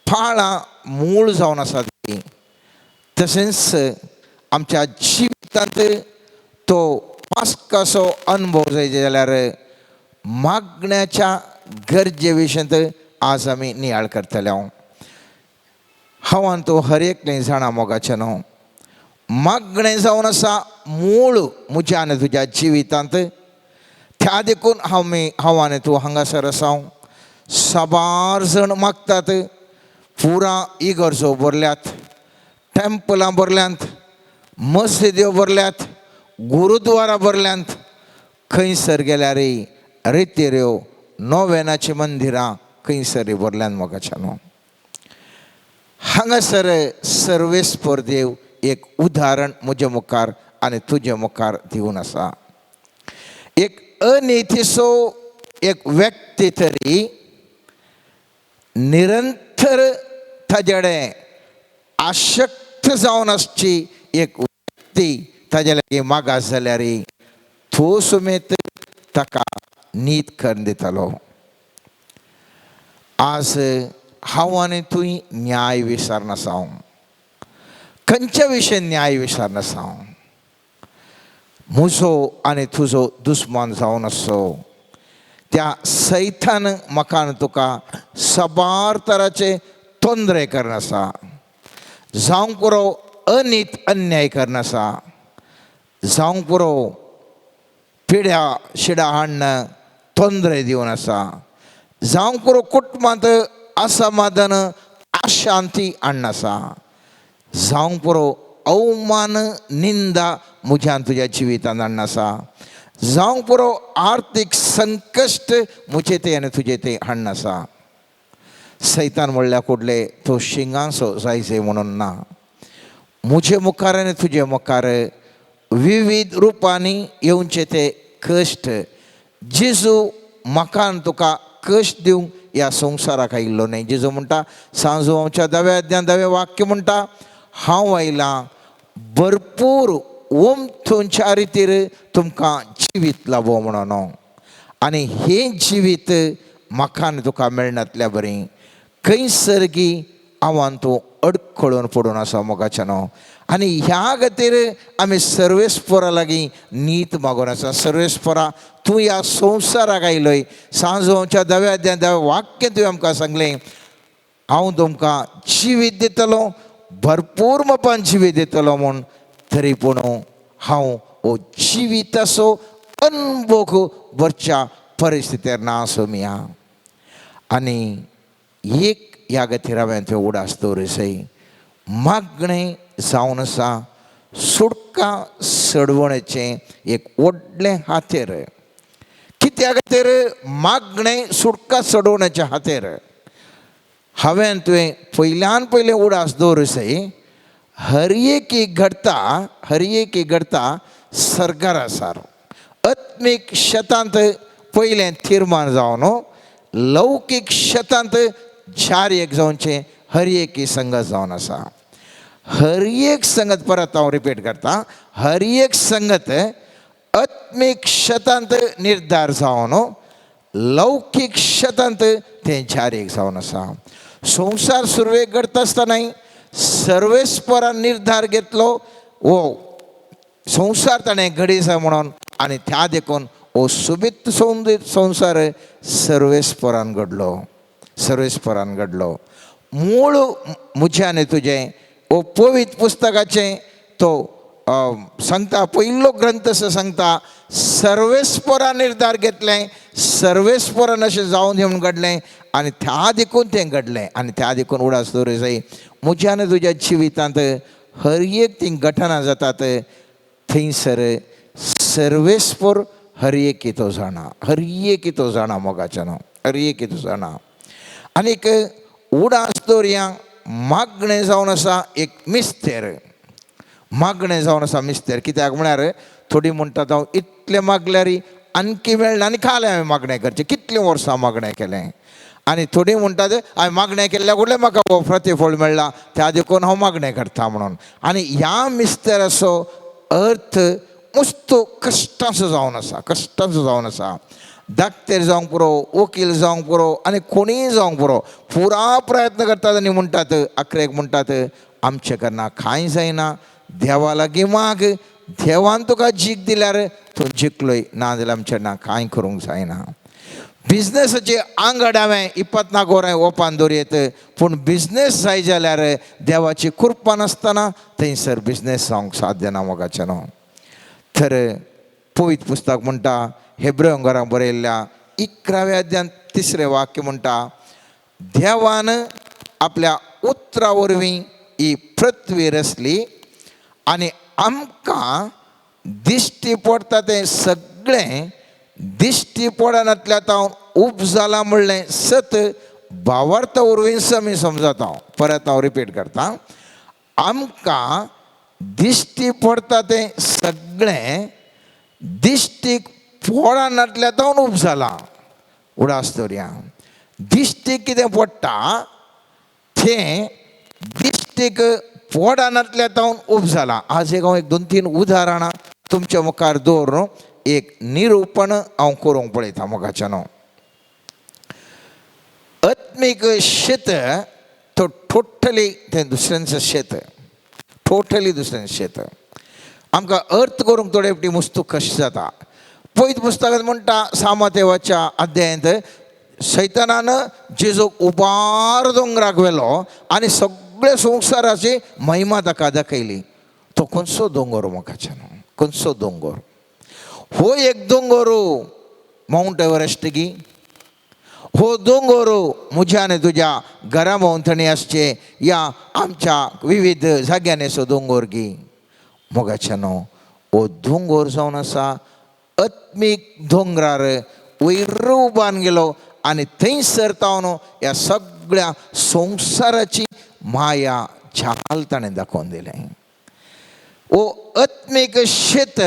Speaker 5: फाळां मूळ जावन आसा ती, तशेंच आमच्या जिवितांत तो पास्काचो अनुभव जाय जाल्यार मागण्याच्या गरजे विशयंत आज आमी नियाळ करतले हांव. हांव आनी तूं हर एकलें जाणा मोगाचें न्हू, मागणें जावन आसा मूळ म्हज्या आनी तुज्या जिवितांत. त्या देखून हांव आनी तूं हांगासर आसा. साबार जाण मागतात, पुरा इगर्जो भरल्यात, टेम्पलां भरल्यांत, मस्जिद्यो भरल्यात, गुरुद्वारा भरल्यांत. खंयसर गेल्यार रितेऱ्यो नोवेनाची मंदिरां खंयसर भरल्यांत मोगाच्या न्हू. हांगासर सर्वेस्पर देव एक उदाहरण म्हज्या मुखार आनी तुज्या मुखार दिवन आसा. एक अनितीचो एक व्यक्ती तरी निरंतर ताजे कडेन आशक्त जावन आसची एक व्यक्ती ताजे लागीं मागास जाल्यार तो सुमेत ताका नीत करून दितलो. आज हांव आनी तूं न्याय विसरनासा. खंयच्या विशय न्याय विसरनासा. म्हजो आनी तुजो दुस्मान जावन आसो त्या सैतान म्हाका आनी तुका साबार तराचे तोंदरे करनासा, जावंक पुरो अनीत अन्याय करनासा, जावंक पुरो पिड्या शिडा हाडून तोंदरे दिवन आसा, जावंक पुरो कुटुंबांत असमाधान अशांती हाडून आसा, जावंक पुरो अवमान निंदा म्हज्या तुज्या जिवितांत हाडून आसा, जावंक पुरो आर्थीक संकश्ट म्हजे ते आनी तुजे ते हाडून आसा. सैतान म्हणल्यार कुडले तो शिंगांचो जायचे म्हणून ना. म्हजे मुखार आनी तुजे मुखार विविध रुपांनी येवचे ते कश्ट. जेजू म्हाका आनी तुका कश्ट दिवंक ह्या संवसाराक आयिल्लो न्हय. जेजू म्हणटा सांजू आमच्या दव्या अध्यान दवें वाक्य म्हणटा, हांव आयलां भरपूर ओमथूंच्या रितीर तुमकां जिवीत लाबो म्हणून. आनी हें जिवीत म्हाका आनी तुका मेळनातल्या बरीं खंयसरगी हांवान तूं अडखळून पडून आसा मोगाच्यान. आनी ह्या खातीर आमी सर्वेस्परा लागीं नीत मागून आसा. सर्वेस्परा तूं ह्या संवसाराक आयलोय. सांजोवच्या दव्या अध्यान दव्या वाक्य तुवें आमकां सांगलें, हांव तुमकां जिवीत दितलो, भरपूर मापान जिवीत दितलो म्हूण. तरी पूण हांव हो जिविताचो अनभोग भरच्या परिस्थितीर ना आसो मिया. आनी एक ह्या खातीर हांवें त्यो उडास दवरिसय मागणें जावन आसा सुटका चडवणेचें एक व्हडलें हातेर. कित्या खातीर मागणें सुटका चडोवण्याचें हातेर? हांवें तुवें पयल्यान पयलें उडास दवरिसय हर एक घडता, हर एक घडता सरकारा सार आत्मीक शेतांत पयलें तिर्मान जावन लौकीक शेतांत चार एक जावचें हर एक संगत जावन आसा. हर एक संगत परत हांव रिपीट करता, हर एक संगत आत्मीक शेतांत निर्धार जावन लौकीक शेतांत तें चार एक जावन आसा. संवसार सुरवेक घडता आसतनाय सर्वेस्परान निर्धार घेतलो हो संवसार ताणें घडयसा म्हणून. आनी त्या देखून हो सोबीत संवसार सर्वेस्परान घडलो, सर्वेस्परान घडलो. मूळ म्हजें आनी तुजें हो पवित्र पुस्तकाचें तो सांगता, पयलो ग्रंथ असो सांगता सर्वेस्परान निर्धार घेतलें, सर्वेस्परान अशें जावन दी म्हूण घडलें आनी त्या देखून तें घडलें. आनी त्या देखून उडास दवरूं जाय म्हज्या आनी तुज्या जिवितांत हर एक तीं घटना जातात थंयसर सर्वेस्पर हर एक तो जाणा, हर एक तो जाणा मोगाच्यान, हर एक तो जाणा. आनीक उडास दवरया मागणें जावन आसा एक मिस्तेर, मागणें जावन आसा मिस्तेर. कित्याक म्हळ्यार थोडीं म्हणटात हांव इतलें मागल्यार आणकी मेळना आनी काल हांवें मागणें करचें, कितलीं वर्सां मागणें केलें. आनी थोडीं म्हणटात हांवें मागणें केल्ल्या कुडलें म्हाका हो प्रतिफळ मेळ्ळा त्या देखून हांव मागणें करता म्हणून. आनी ह्या मिस्तेराचो अर्थ मस्तो कश्टाचो जावन आसा, कश्टाचो जावन आसा. डाक्टर जावंक पुरो, वकील जावंक पुरो आनी कोणीय जावंक पुरो, पुरा प्रयत्न करतात आनी म्हणटात अखरेक म्हणटात आमचें कडना कांय जायना, देवा लागीं माग, देवान तुका जीक दिल्यार तूं जिखलोय, ना जाल्यार आमचें ना कांय करूंक जायना. बिजनेसाचे आंगड हांवें इपत्नाक वरां ओपान दवरयत, पूण बिजनेस जाय जाल्यार देवाची कृपा नासतना थंयसर बिजनेस जावंक साध्य ना मोगाचें न्हू. तर पवित्र पुस्तक म्हणटा हेब्रेव बरयल्ल्या 11व्या अध्यान 3रें वाक्य म्हणटा, देवान आपल्या उतरा वरवीं ही पृथ्वी रचली आनी आमकां दिश्टी पडटा तें सगळें दिश्टी पडनातल्या तावन उब जाला म्हणलें सत भावार्थ वरवीं आमी समजता. परत हांव रिपीट करता, आमकां दिश्टी पडटा तें सगळें दिश्टीक पडनातल्या तावन उब जाला. उडास दवरया, दिश्टीक कितें पडटा तें दिश्टीक पडनातल्या तावन उब जाला. आज एक हांव एक 2-3 उदाहरणां तुमच्या मुखार दवरून एक निरूपण हांव करूंक पळयता मोगाच्यान. आत्मीक शेत तो टोटली तें दुसऱ्यांचें शेत, टोटली दुसऱ्यांचें शेत. आमकां अर्थ करूंक थोडे फावटी मुस्तू कश्ट जाता. पयत पुस्तकांत म्हणटा सामातेवाच्या अध्यायांत सैतानान जेजूक उबार दोंगराक व्हेलो आनी सगळे संवसाराची महिमा ताका दाखयली. तो खंयचो दोंगर मोगाच्यान, खंयचो दोंगर? हो एक दोंगर मावंट एव्हरेस्ट गी, हो दोंगर म्हज्या आनी तुज्या घरा भोंवतणी आसचे या आमच्या विविध जाग्यांनी असो दोंगर गी मोगाच्यान. हो दोंगर जावन आसा आत्मीक दोंगरार वयर उबान गेलो आनी थंयसर तावन ह्या सगळ्या संवसाराची माया जाल ताणें दाखोवन दिलें. ओ आत्मीक शेत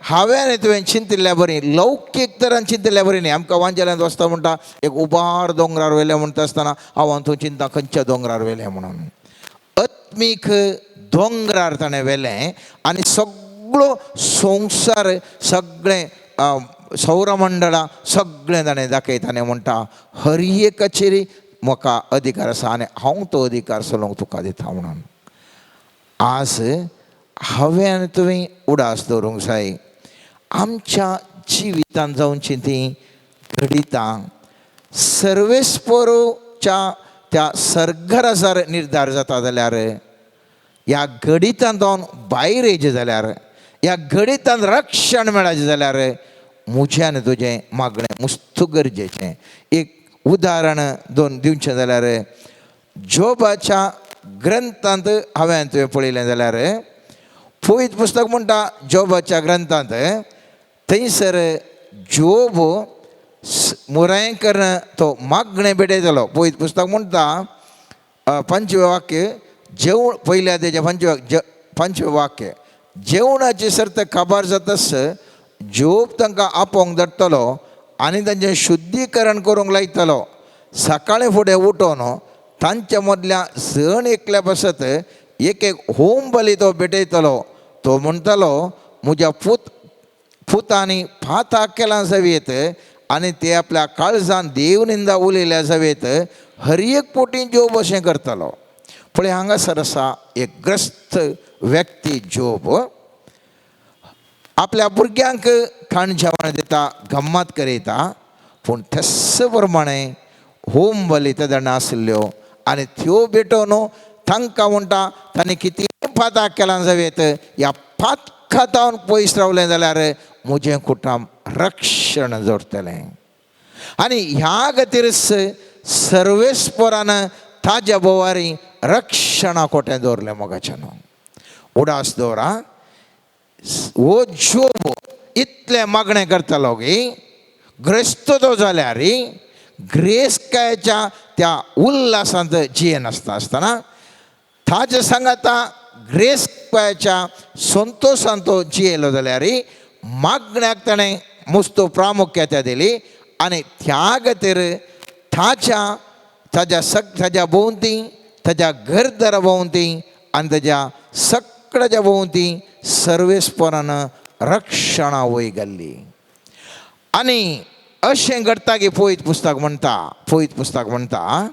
Speaker 5: हांवें आनी तुवें चिंतिल्ल्या बरी, लौकीक तरान चिंतिल्ल्या बरी न्ही. आमकां वांजेल्यांत वचता म्हणटा एक उबार दोंगरार व्हेलें म्हणटा आसतना हांव तूं चिंता खंयच्या दोंगरार व्हेलें म्हणून. आत्मीक दोंगरार ताणें व्हेलें आनी सगळो संवसार, सगळें सौरमंडळां सगळें ताणें दाखयता आनी म्हणटा हर एकाचेर म्हाका अधिकार आसा आनी हांव तो अधिकार चलोवंक तुका दिता म्हणून. आज हांवें आनी तुवें उडास दवरूंक जाय आमच्या जिवितांत जावची तीं घडितां सर्वेस्परूच्या त्या सर्गराजार निर्धार जाता जाल्यार, ह्या घडितांत जावन भायर येयचें जाल्यार, ह्या घडितांत रक्षण मेळाचें जाल्यार म्हजें आनी तुजें मागणें मुस्तू गरजेचें. एक उदाहरण दोन दिवचें जाल्यार जोबाच्या ग्रंथांत हांवें तुवें पळयलें जाल्यार पवित्र पुस्तक म्हणटा जोबाच्या ग्रंथांत थंयसर जोब मुराय करून तो मागणें भेटयतलो. पवित्र पुस्तक म्हणटा पंचवें वाक्य जेवण पयल्या तेजें पंचवें वाक्य जेवणाची सर्त काबार जातास जोब तांकां आपोवंक धाडटलो आनी तांचें शुद्धीकरण करूंक लायतलो. सकाळीं फुडें उठोवन तांच्या मदल्या जण एकल्या पासत एक एक होम बली तो भेटयतलो. तो म्हणटलो म्हज्या पुतांनी पाताक केलां जावयेत आनी ते आपल्या काळजान देव निंदा उलयल्या जावयेत. हर एक पोटी जोब अशें करतलो. पळय हांगासर आसा एक ग्रस्त व्यक्ती जोब आपल्या भुरग्यांक खाण जेवण दिता, गम्मत करयता, पूण तेस प्रमाणे होम बली तेन्ना आशिल्ल्यो आनी त्यो भेटोवन तांकां म्हणटा तांणी कितें पाताक केलां जावयेत, ह्या पातका जावन पयस रावलें जाल्यार म्हजें कुटुंब रक्षण जोडटलें. आनी ह्या खातीर सर्वेस्परान ताज्या बोवारी रक्षणा कोटें दवरलें. मोगाच्यान उडास दवरा हो जोब इतलें मागणें करतालो की ग्रेस्त तो जाल्यार ग्रेसकायच्या त्या उल्हासांत जियेनासता आसतना ताजे सांगाता ग्रेसकायच्या संतोशांत तो जियेलो जाल्यार मागण्याक ताणें मुस्तो प्रामुख्यता दिली आनी त्या खातीर ताच्या ताज्या ताज्या भोंवती, ताज्या घरदारा भोंवती आनी ताज्या सगळ्याच्या भोंवती सर्वेस्परान रक्षणा वय घाल्ली. आनी अशें घडटा की पवित्र पुस्तक म्हणटा, पवित्र पुस्तक म्हणटा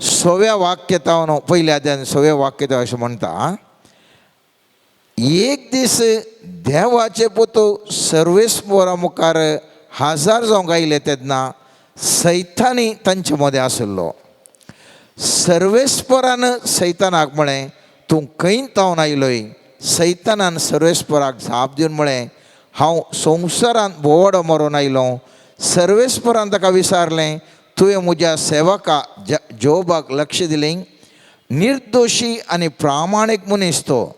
Speaker 5: सव्या वाक्य तावन पयल्या अध्यायान सव्या वाक्य अशें म्हणटा, एक दीस देवाचे पुतू सर्वेस्परा मुखार हजार जावंक आयले तेन्ना सैतानी तांचे मदें आशिल्लो. सर्वेस्परान सैतानाक म्हळें तूं खंय तावन आयलोय? सैतानान सर्वेस्पराक जाप दिवन म्हळें हांव संवसारांत भोंवडो मरोन आयलो. सर्वेस्परान ताका विचारलें तुवें म्हज्या सेवका जोबाक लक्ष दिलें? निर्दोशी आनी प्रामाणीक मनीस तो,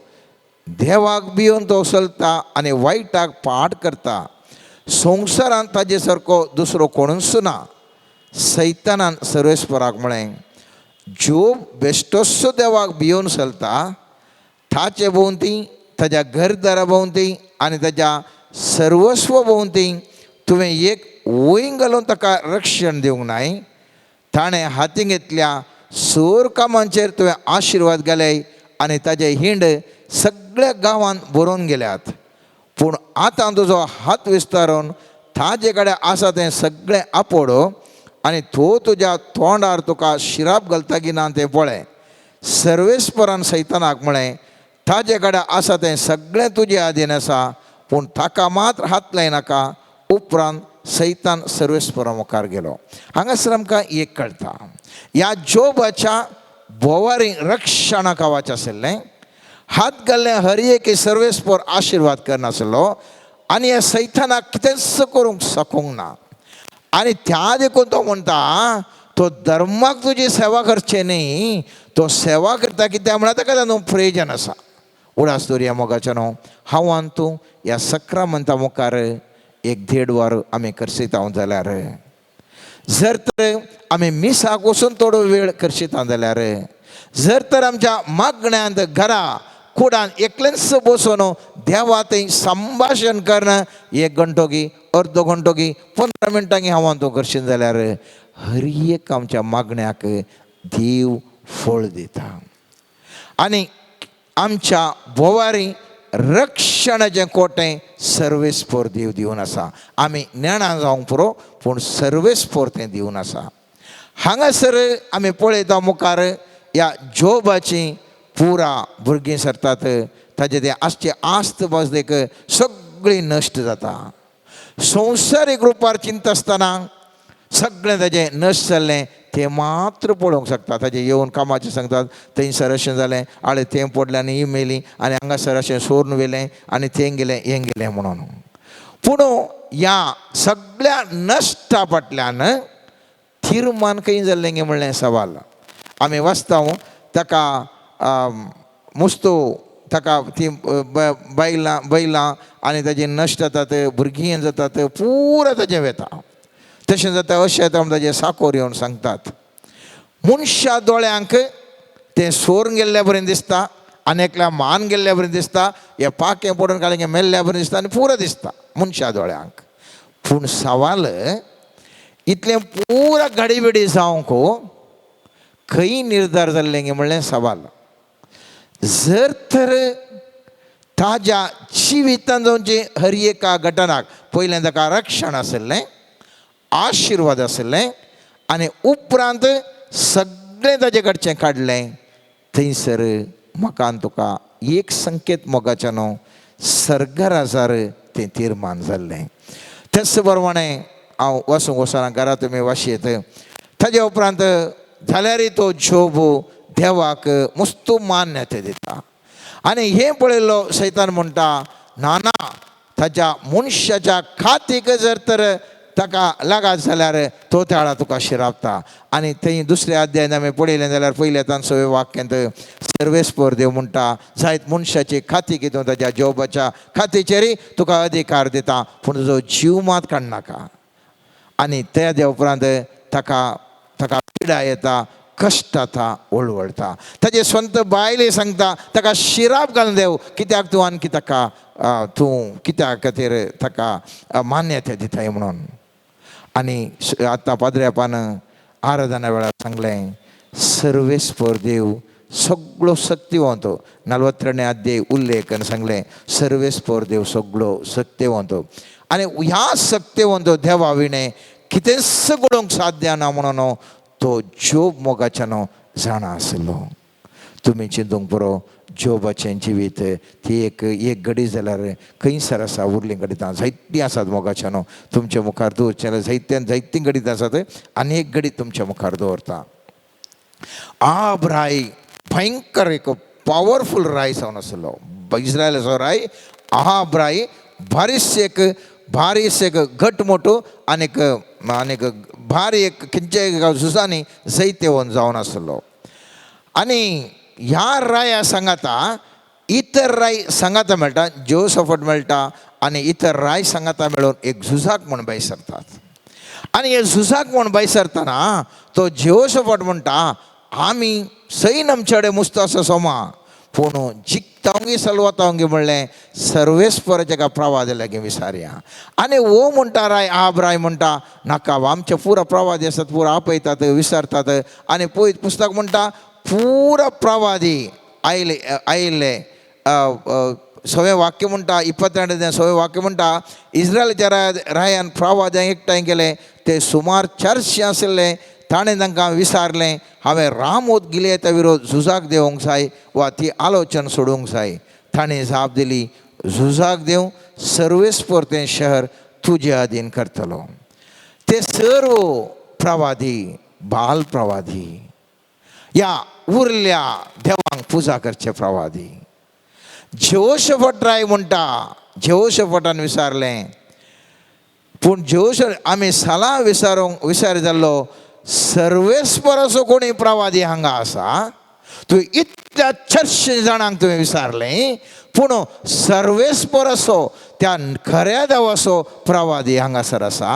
Speaker 5: देवाक भिवन तो चलता आनी वायटाक पाठ करता. संवसारांत ताजे सारको दुसरो कोणूच ना. सैतानान सर्वेस्पराक म्हळें जोब बेश्टोसो देवाक भिवन चलता, ताचे भोंवती, ताज्या घरदारा भोंवती आनी ताज्या सर्वस्व भोंवती तुवें एक वंय घालून ताका रक्षण दिवंक नाय. ताणें हाती घेतल्या सोर कामांचेर तुवें आशिर्वाद घाले आनी ताजे हिंड सगळ्या गांवांत बरोवन गेल्यात. पूण आतां तुजो हात विस्तारून ताजे कडेन आसा तें सगळें आपोड आनी तो तुज्या तोंडार तुका शिराप घालता की ना तें पळय. सर्वेस्परान सैतानाक म्हळें ताजे कडेन आसा तें सगळें तुजे आदीन आसा, पूण ताका मात हात लायनाका. उपरांत सैतान सर्वेस्परा मुखार गेलो. हांगासर आमकां एक कळटा ह्या जोबाच्या बोवारी रक्षणा खावाचें आशिल्लें, हात घाल्लें हर एक सर्वेस्पर आशिर्वाद करनासलो आनी ह्या सैतानाक कितेंच करूंक शकूंक ना. आनी त्या देखून तो म्हणटा तो धर्माक तुजी सेवा करचे न्ही, तो सेवा करता कित्याक म्हळ्यार ताका तातूंत प्रयोजन आसा. उडास दवरया मोगाच्या न्हू, हांव आनी तूं ह्या सक्रामंता मुखार एक देड वर आमी करसिता जाल्यार, जर तर आमी मिसाक वचून थोडो वेळ करशिता जाल्यार, जर तर आमच्या मागण्यांत घरा कुडान एकलेंच बसून देवा थंय संभाशण करणं एक घंटो गी अर्दो घंटो गी 15 मिनटां गी हांव तूं करशीत जाल्यार हर एक आमच्या मागण्याक देव फळ दिता आनी आमच्या भोवारी रक्षणाचें कोटें सर्वेस्पोर देव दिवन आसा. आमी नेणां जावंक पुरो पूण सर्वेस्पोर तें दिवन आसा. हांगासर आमी पळयता मुखार ह्या जोबाची पुरा भुरगीं सरतात, ताजे तें आसचे आस्त बाजलेक सगळी नश्ट जाता. संवसारीक रुपार चिंता आसतना सगळें ताजें नश्ट जाल्लें तें मात्र पळोवंक शकता. ताजें येवन कामाचें सांगतात थंयसर अशें जालें, आळे तें पडलें आनी ही मेली आनी हांगासर अशें सोरून व्हेलें आनी तें गेलें हें गेलें म्हणून. पूण ह्या सगळ्या नश्टा फाटल्यान तिरमान खंय जाल्लें गे म्हणलें सवाल. आमी वाचता ताका मुस्तो ताका ती बैलां बैलां आनी ताजें नश्ट जातात, भुरगीं जातात, पुरा ताजें वेता. तशें जाता अशें जाता म्हण ताजें साकोर येवन सांगतात. मनशा दोळ्यांक तें सोरून गेल्ल्या बरें दिसता आनी एकल्या मान गेल्ल्या बरें दिसता, हें पाखें पडून काडलें मेल्ल्या बरें दिसता आनी पुरो दिसता मनशा दोळ्यांक. पूण सवाल इतलें पुरा गडीबिडी जावंक खंय निर्धार जाल्लें गे म्हणलें सवाल. जर तर ताज्या जिवितान जावचे हर एका घटनाक पयलें ताका रक्षण आशिल्लें, आशिर्वाद आशिल्लें आनी उपरांत सगळें ताजे कडचें काडलें, थंयसर म्हाका आनी तुका एक संकेत मोगाचें न्हू सर्गराजार तें तिर्मान जाल्लें. तेच प्रमाणें हांव वचूंक वचना घरा तुमी वाशयत. ताजे उपरांत जाल्यारय तो जोब देवाक मुस्तू मान्यता दिता आनी हें पळयल्लो सैतान म्हणटा ना ना ताच्या मनशाच्या खातीक जर तर ताका लागात जाल्यार तो त्याळा तुका शिरापता. आनी थंय दुसऱ्या अध्यायान आमी पळयलें जाल्यार पयल्या तांचो वाक्यांत सर्वेस्पोर देव म्हणटा जायत मनशाची खाती घेवन ताच्या जोबाच्या खातीचेरय तुका अधिकार दिता पूण तुजो जीव मात काडनाका. आनी त्या उपरांत ताका ताका पिडा येता, कश्ट जाता, वळवळटा. ताजे स्वंत बायले सांगता ताका शिराप घालून देव कित्याक तूं आणकी ताका तूं कित्या खातीर ताका मान्यता दिताय म्हणून. आनी आतां पाद्र्यापान आराधना वेळार सांगलें सर्वेस्पोर देव सगळो शक्तिवंत. 42 अध्याय उल्लेख आनी सांगलें सर्वेस्पोर देव सगळो शक्तिवंत आनी ह्या शक्तिवंत देवा विणें कितेंच घडोवंक साध्य ना म्हणून तो जोब मोगाच्यानो जाणा आसलो. तुमी चिंतूंक पुरो जोबाचें जिवीत ती एक एक घडी जाल्यार खंयसर आसा उरलीं घडितां जायतीं आसात मोगाच्यानो तुमच्या मुखार दवरचें जाल्यार जायत्यान जायतीं घडितां आसात आनी एक घडीत तुमच्या मुखार दवरता. आब राय भयंकर एक पावरफूल राय जावन आसलो इस्रायलाचो राय आहाब राय भारीस एक घट मोटो आनीक आनीक भारी एक खंयच्या झुजांनी जैतेवन जावन आसलो. आनी ह्या राया सांगाता इतर राय सांगाता मेळटा, जोसफट मेळटा आनी इतर राय सांगाता मेळून एक झुजाक म्हूण भायर सरतात. आनी हे झुजाक म्हूण भायर सरतना तो जेहोशफट म्हणटा आमी सैन आमचे कडेन मुस्त आसा सोमा पूण जिखतावंगी सलवतावंगी म्हणलें सर्वेस्पराच्या एका प्रवादी लागीं विसारया. आनी वो म्हणटा राय आब राय म्हणटा नाका आमचे पुरा प्रवादी आसात पुरा आपयतात विसारतात. आनी पळय पुस्तक म्हणटा पुरा प्रवादी आयले आयिल्ले सवें वाक्य म्हणटा 22 सवें वाक्य म्हणटा इस्रायलाच्या रायान प्रवाद्यांक एकठांय केले ते सुमार 400 आशिल्ले. ताणें तांकां विसारलें हांवें रामोत गिलयता विरोध झुजाक देंवोंक जाय वा ती आलोचन सोडूंक जाय. ताणें जाप दिली झुजाक देव सर्वेस्पोर तें शहर तुजे अधीन करतलो. ते सर्व प्रवादी बाल प्रवादी ह्या उरल्या देवांक पुजा करचे प्रवादी. जेहोशफट राय म्हणटा जेहोशफटान विसारलें पूण जेहोश आमी सलां विसारूंक विसार जाल्लो सर्वेस्पराचो कोणी प्रवादी हांगा आसा. तुवें इतल्या 400 जाणांक तुवें विचारलें, पूण सर्वेस्पर असो त्या खऱ्या देवाचो प्रवादी हांगासर आसा.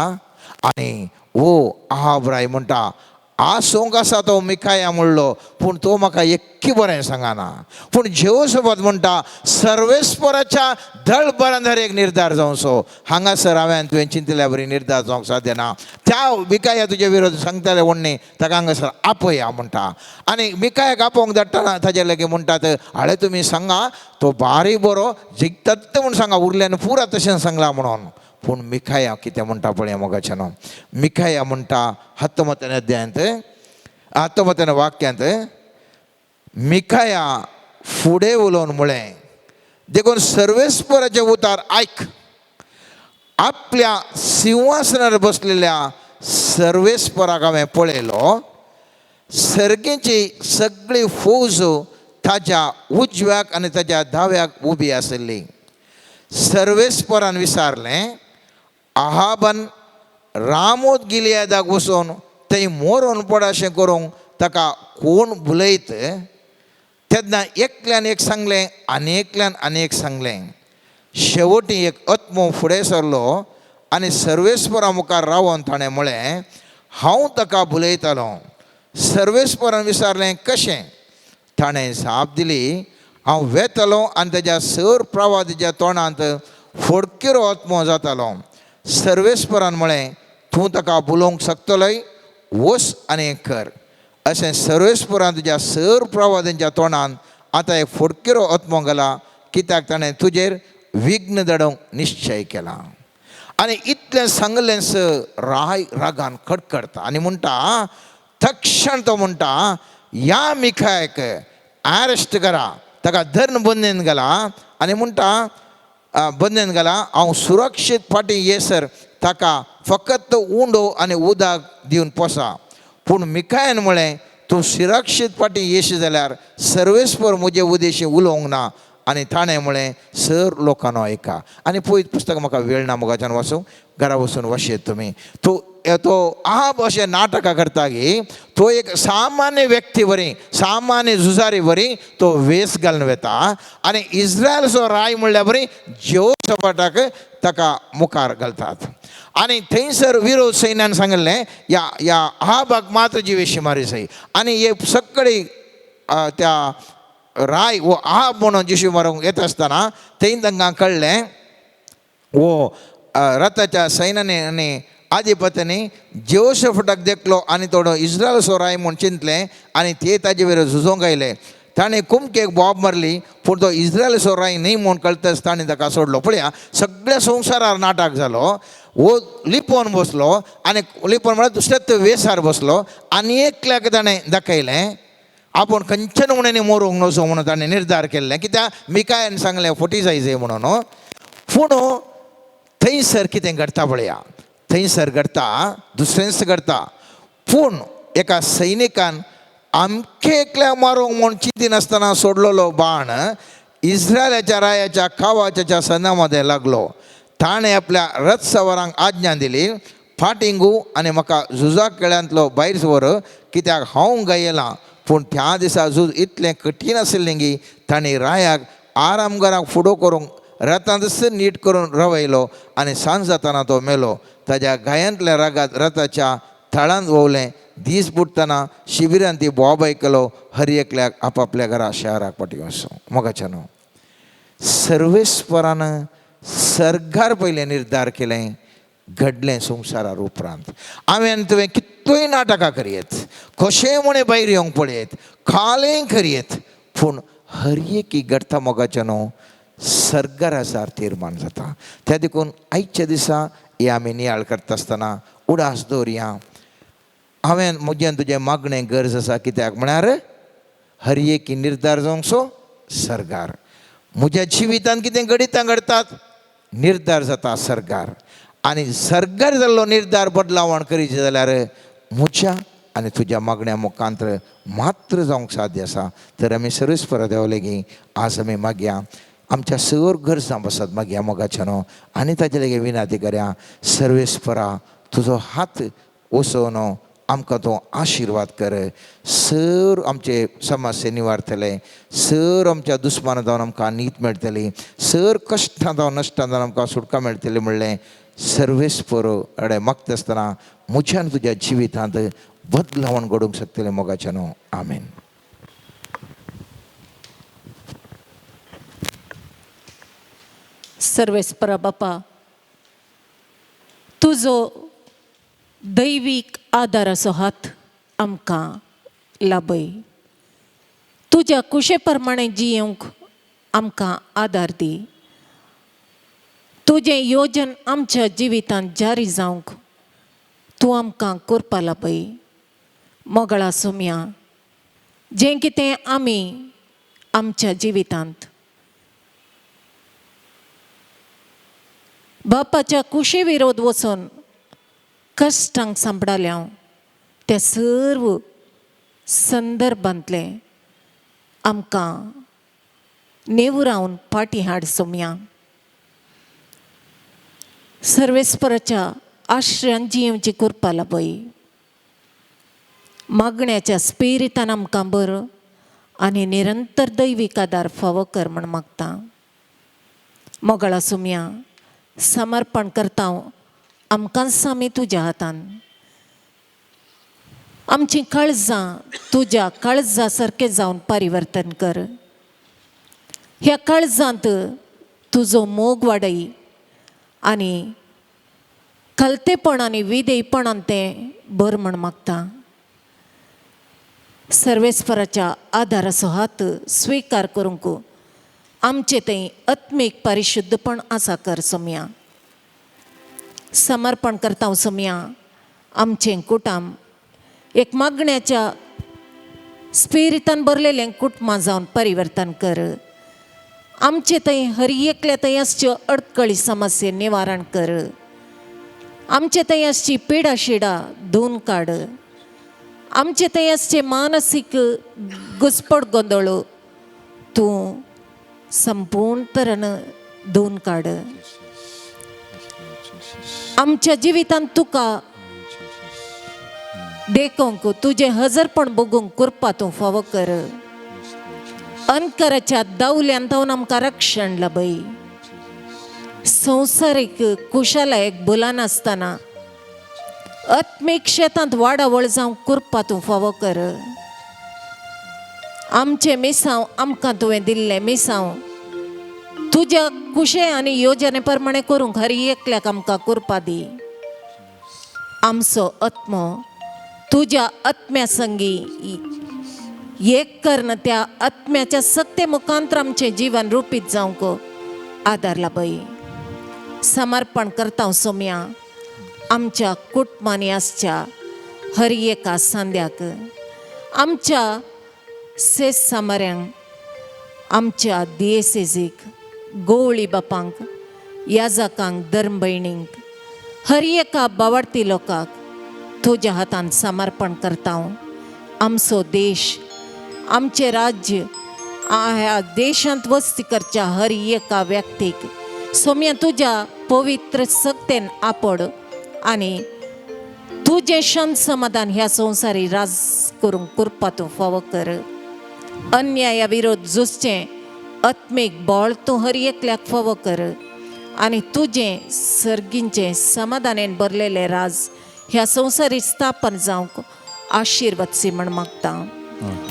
Speaker 5: आनी ओ आहाब राय म्हणटा, आसूंक आसा तो मिकाया म्हणलो, पूण तो म्हाका एक्की बरें सांगना. पूण जेहोशपात म्हणटा, सर्वेस्पराच्या दळबरान एक निर्धार जावचो. हांगासर हांवें तुवें चिंतल्या बरी निर्धार जावंक साध्य ना. त्या मिकाया तुजे विरोध सांगताले म्हणणे ताका हांगासर आपया म्हणटा. आनी मिकायाक आपोवंक धाडटना ताजे लागीं म्हणटात, हाळे तुमी सांगा तो बारी बरो जिखतात म्हूण सांगा, उरल्यान पुरा तशें सांगलां म्हणून. पूण मिकाया कितें म्हणटा पळय मोगाच्यानो. मिकाया म्हणटा 19 अध्यायांत 19 वाक्यांत, मिकाया फुडें उलोवन म्हळें, देखून सर्वेस्पराचें उतार आयक, आपल्या सिंहासनार बसलेल्या सर्वेस्पराक हांवें पळयलो, सर्गेची सगळी फौज ताज्या उजव्याक आनी ताज्या दाव्याक उबी आशिल्ली. सर्वेस्परान विचारलें, आहाबान रामोत गिलियादाक वचून थंय मोरोन पड अशें करूंक ताका कोण भुलयत? तेन्ना एकल्यान एक सांगलें आनी एकल्यान आनी एक सांगलें. शेवटी एक आत्मो फुडें सरलो आनी सर्वेस्परा मुखार रावन ताणें म्हळें, हांव ताका भुलयतालो. सर्वेस्परान विचारलें, कशें? ताणें जाप दिली, हांव वेतालो आनी ताज्या सर प्रवादीच्या तोंडांत फोडकिरो आत्मो जातालो. सर्वेस्परान म्हळें, तूं ताका भुलोवंक शकतलोय, वच आनी कर. अशें सर्वेस्परान तुज्या सर प्रवादांच्या तोंडांत आतां एक फोडकिरो आत्मो घाला, कित्याक ताणें तुजेर विघ्न धाडूंक निश्चय केला. आनी इतलें सांगलेंच राय रागान कडकडता आनी म्हणटा, तक्षण तो म्हणटा, ह्या मिखायक अरेस्ट करा, ताका धरून बंदेन घाला. आनी म्हणटा, बंदेन घाला, हांव सुरक्षीत फाटीं येसर ताका फकत उंडो आनी उदक दिवन पोसा. पूण मिकायन म्हळें, तूं सुरक्षीत फाटीं येशी जाल्यार सर्वेस्पर म्हजे उदेशी उलोवंक ना. आनी ताणें म्हळें, सर लोकांनो आयका. आनी पळयत पुस्तक म्हाका वेळ ना मोगाच्यान वाचूंक, घरा वचून वाचयत तुमी. तो आहाब अशें नाटकां करता की तो एक सामान्य व्यक्ती बरी, सामान्य झुजारी बरी तो वेस घालून वता आनी इस्रायलचो राय म्हणल्यार बरी जेहोशपाटाक ताका मुखार घालतात. आनी थंयसर विरोध सैन्यान सांगिल्लें, ह्या ह्या आहाबाक मात्र जिवेशी मारी जाय. आनी हे सगळी त्या राय वो आहाब म्हणून जिशी मारूंक येता आसतना थंय तांकां कळ्ळें, वो रथाच्या सैन्याने आनी आधिपत्यानी जेहोशफटाक देखलो आनी थोडो इस्रायलचो राय म्हूण चिंतलें आनी ते ताजे वयर झुजोंक आयले. ताणें कुमकेक बॉब मारली, पूण तो इस्रायलचो राय न्ही म्हूण कळटच ताणें ताका सोडलो. पळया सगळ्या संवसारार नाटक जालो. वो लिपोवन बसलो आनी लिपोवन म्हळ्यार दुसऱ्याच वेसार बसलो आनी एकल्याक ताणें दाखयलें आपूण खंयच्या नमुन्यानी मोरूंक नजो म्हणून ताणें निर्धार केल्लें, कित्याक मिकायान सांगलें फटी जाय जाय म्हणून. पूण थंयसर कितें घडटा पळया, थंयसर घडटा दुसरेंच घडटा. पूण एका सैनिकान आमके एकल्या मारूंक म्हूण चिंतिनासतना सोडलेलो बाण इस्रायलाच्या रायाच्या कावाच्या सना मदें लागलो. ताणें आपल्या रथसवारांक आज्ञा दिली, फाटींगू आनी म्हाका झुजा खेळांतलो भायर व्हर, कित्याक हांव गायलां. पूण त्या दिसा झूज इतलें कठीण आशिल्लें की तांणी रायाक आरामघराक फुडो करूंक रथांतच नीट करून रवयलो आनी सांज जातना तो मेलो. ताज्या गायांतल्या रागात रथाच्या थळांत वोवलें. दीस बुडटना शिबिरांत ती बोब आयकलो, हर एकल्याक आपापल्या घरा शहराक फाटीं वचूं. मोगाच्या न्हू, सर्वेस्परान सर्गार पयलें निर्धार केलें, घडलें संवसारार उपरांत. हांवें तुवें कितलोय नाटकां करयत, कशेंय म्हणे भायर येवंक पळयत, कालें करयत, पूण हर एक घडटा मोगाचें न्हू सर्गार तिर्मान जाता. त्या देखून आयच्या दिसा हे आमी नियाळ करता आसतना उडास दवरया. हांवें म्हजें तुजें मागणें गरज आसा, कित्याक म्हळ्यार हर एक निर्धार जावंक सर्गार. म्हज्या जिवितांत कितें घडितां घडटात, निर्धार जाता सर्गार. आनी सर्गार जाल्लो निर्धार बदलावण करीत जाल्यार म्हज्या आनी तुज्या मागण्या मुखांत्र मात्र जावंक साध्य आसा. तर आमी सर्वेस्पर देवा लागीं आज आमी मागया, आमच्या सर गरजां बसत मागया मोगाच्या न्हू, आनी ताजे लागीं विनंती करया, सर्वेस्परा तुजो हात वसोवन आमकां तूं आशिर्वाद कर. सर आमचे समस्ये निवारतले, सर आमच्या दुस्माना जावन आमकां नीत मेळटली, सर कश्टां जावन नश्टां जावन आमकां सुटका मेळटली म्हणलें सर्वेस्पर अडे मागता आसतना म्हज्यान तुज्या जिवितांत बदलावण घडोवंक शकतलें मोगाचें न्हू. आमेन.
Speaker 1: सर्वेस्परा बापा, तुजो दैवीक आदाराचो हात आमकां लाभय. तुज्या कुशे प्रमाणे जियेवंक आमकां आदार दी. तुजें योजन आमच्या जिवितांत जारी जावंक तूं आमकां करपा लाभय. मोगळा सोम्या, जें कितें आमी आमच्या जिवितांत बापाच्या कुशे विरोध वचून कश्टांक सांपडाल्या त्या सर्व संदर्भांतले आमकां नेवरावन फाटीं हाड सोम्या. सर्वेस्पराच्या आश्रयान जियेवची करपा लाभय. मागण्याच्या स्पिरितान आमकां बरो आनी निरंतर दैवीक आदार फावो कर म्हण मागता. मोगळा सोम्या, समर्पण करता आमकांच आमी तुज्या हातान. आमचीं काळजां तुज्या काळजा सारकें जावन परिवर्तन कर. ह्या काळजांत तुजो मोग वाडय आनी कलतेपण आनी विदेयपणान तें बर म्हण मागता. सर्वेस्पराच्या आदाराचो हात स्विकार करूंक आमचें थंय आत्मीक परिशुद्धपण आसा कर सोम्या. समर्पण करता सोम्या आमचें कुटुंब एक मागण्याच्या स्पिरितान भरलेलें कुटुंबां जावन परिवर्तन कर. आमचे थंय हर एकल्या थंय आसच्यो अडकळी समस्ये निवारण कर. आमचे थंय आसची पिडा शिडा धुवन काड. आमचे थंय आसचे मानसीक घुसपड गोंदळ तूं संपूर्ण तरेन धुवन काड. आमच्या जिवितांत तुका देखूंक तुजें हजरपण बगूंक करपा तूं फावो कर. अंतराच्या दावल्यान जावन आमकां रक्षण लाभय. संवसारीक कुशालायक भुलनासतना आत्मीक शेतांत वाडावळ जावंक करपा तूं फावो कर. आमचें मिसांव आमकां तुवें दिल्लें मिसांव तुज्या कुशे आनी योजने प्रमाणे करूंक हर एकल्याक आमकां करपा दी. आमचो आत्मो तुज्या आत्म्या संगी एक कर्ण त्या आत्म्याच्या सत्ते मुखांतर आमचें जिवन रुपीत जावंक आदार लाभय. समर्पण करता सोम्या आमच्या कुटुंबांनी आसच्या हर एका सांद्याक, आमच्या सेस सामाऱ्यांक, आमच्या दियेसेजीक, गोवळी बापांक, याजाकांक, धर्मभयणींक, हर एका बावडती लोकांक तुज्या हातान समर्पण करता. आमचो देश, आमचें राज्य, ह्या देशांत वस्ती करच्या हर एका व्यक्तीक सोम्या तुज्या पवित्र सक्तेन आपड आनी तुजें शांत समाधान ह्या संवसारी राज करूंक करपा तूं फावो कर. अन्याया विरोध झुजचें आत्मीक बळ तूं हर एकल्याक फावो कर आनी तुजें सर्गींचें समाधानेन भरलेलें राज ह्या संवसारी स्थापन जावंक आशिर्वाद म्हण मागता.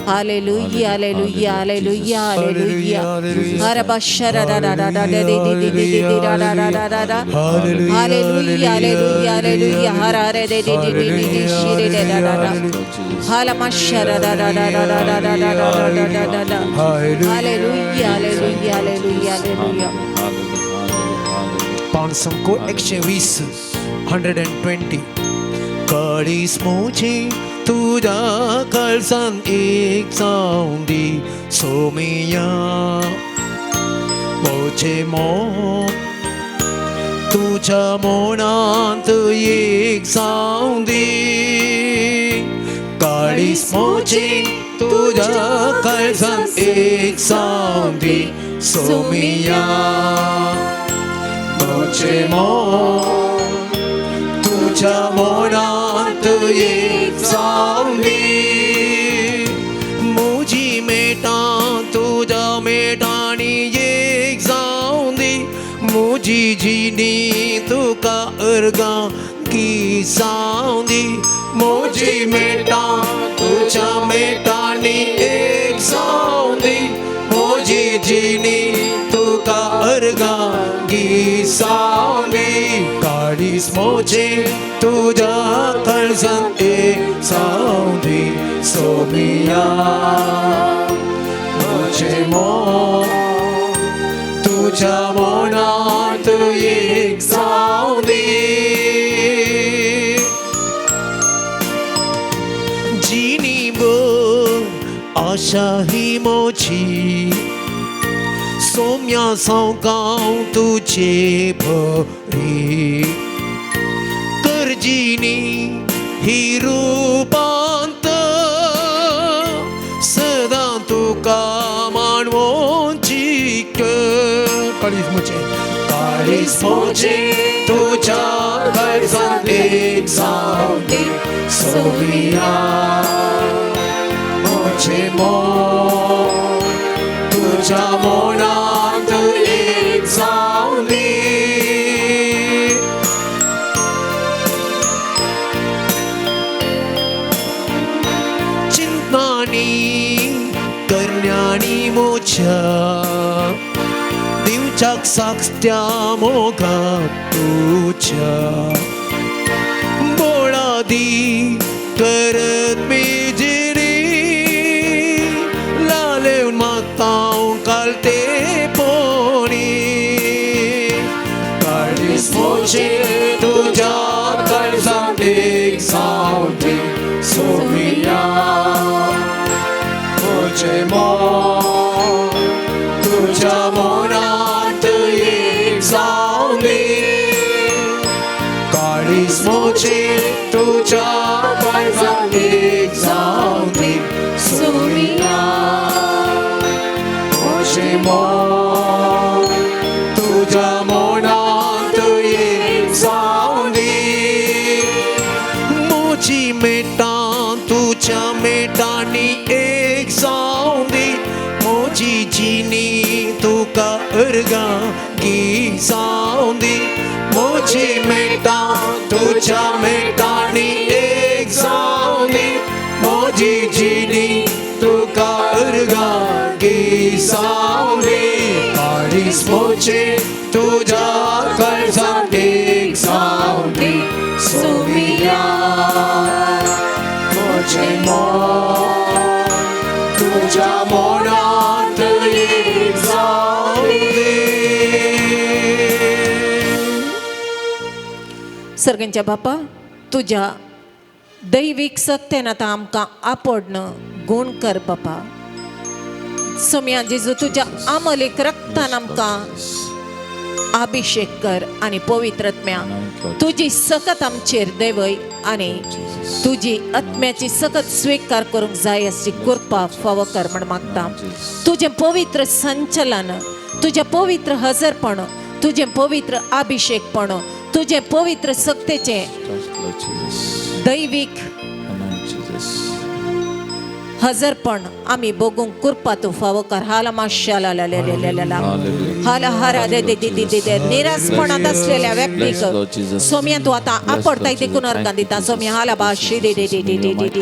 Speaker 1: Hallelujah, hallelujah, hallelujah, hallelujah. हरबा शरा रे रे रे रे रे रा रा रा रा रा रा. Hallelujah, hallelujah, hallelujah. हर हर रे रे रे रे रे शी रे रा रा रा. हालमा शरा रा रा रा रा रा रा रा रा रा रा रा रा. Hallelujah, hallelujah, hallelujah, hallelujah.
Speaker 3: पांच संको 120 120. कळीस मोची तुझ्या कळसान एक जावं दी सोमिया. मोचे मोग तुझ्या मोनांत एक जावं दी. काळीस मोची तुझ्या कळसान एक जावं दी सोमिया. मोचे मोग तुज्या मोनांत एक जावंदी म्हजी मेटां तुज्या मेटांनी एक जावंदी म्हजी जिणी तुका अर्गां की जावंदी म्हजी मेटां तुज्या मेटांनी एक जावंदी म्हजी जिणी तुका अर्गां की जावंदी काळीज म्हजें तुज्या काळजांत एक जावंदी सोमिया म्हजें मोग तुज्या मनांत एक जावंदी जिणी भर आशा ही म्हजी सोम्या सावकाव तुजे भरी कर जिणी ही रुपांत सदां तुका मानवोची कर काळीज म्हजें काळीज म्हजें तुज्या काळजांत एक जावंदी सोमिया म्हजें मोग तुज्या मनांत एक जावंदी चिंतनानी करण्यानी म्हज्या दिवच्याक साक्षत्या मोगाक तुज्या बोळादी करत मिजिरी लालेवन मागता कालते पोणी काळीज म्हजें तुज्या काळजांत एक जावंदी सोमिया म्हजें मोग तुज्या मनांत एक जावंदी काळीज म्हजें तुज्या काळजांत एक जावंदी सोमिया म्हजें मोग तुज्या मनांत एक जावंदी म्हजी मेटां तुज्या मेटांनी एक जावंदी म्हजी जिणी तुका अर्गां की जावंदी म्हजी मेटां तुज्या मेटांनी एक जावंदी म्हजी जिणी तुका अर्गां की जावंदी काळीज म्हजें तुज्या काळजांत एक जावंदी सोमिया म्हजें मोग तुज्या मनांत एक जावंदी
Speaker 1: सर्गांच्या बापा, तुज्या दैवीक सत्तेन आतां आमकां आपोडन गूण कर बापा. सोम्या जेजू, तुज्या आमलेक रक्तान आमकां अभिषेक कर आनी पवित्र आत्म्या तुजी सकत आमचेर देवय आनी तुजी आत्म्याची सकत स्विकार करूंक जाय अशी कृपा फावो कर म्हण मागता. तुजें पवित्र संचलन, तुजें पवित्र हजरपण, तुजें पवित्र अभिषेकपण, तुजें पवित्र सक्तेचें
Speaker 2: Lord Jesus.
Speaker 1: दैवीक
Speaker 2: Anoint Jesus.
Speaker 1: हजरपण आमी बघूंक कृपा तूं फावो कर. हाला माशाला ला ला ला ला ला.
Speaker 2: Hallelujah.
Speaker 1: हाला हरा दे दे दे दे दे दे. निराशपणांत असलेल्या व्यक्तीक
Speaker 2: Bless Lord Jesus.
Speaker 1: सोम्या तूं आतां आपडताय देखून अर्गां दिता. सोम्या हाला बा शी दे दे दे दे दे दे दे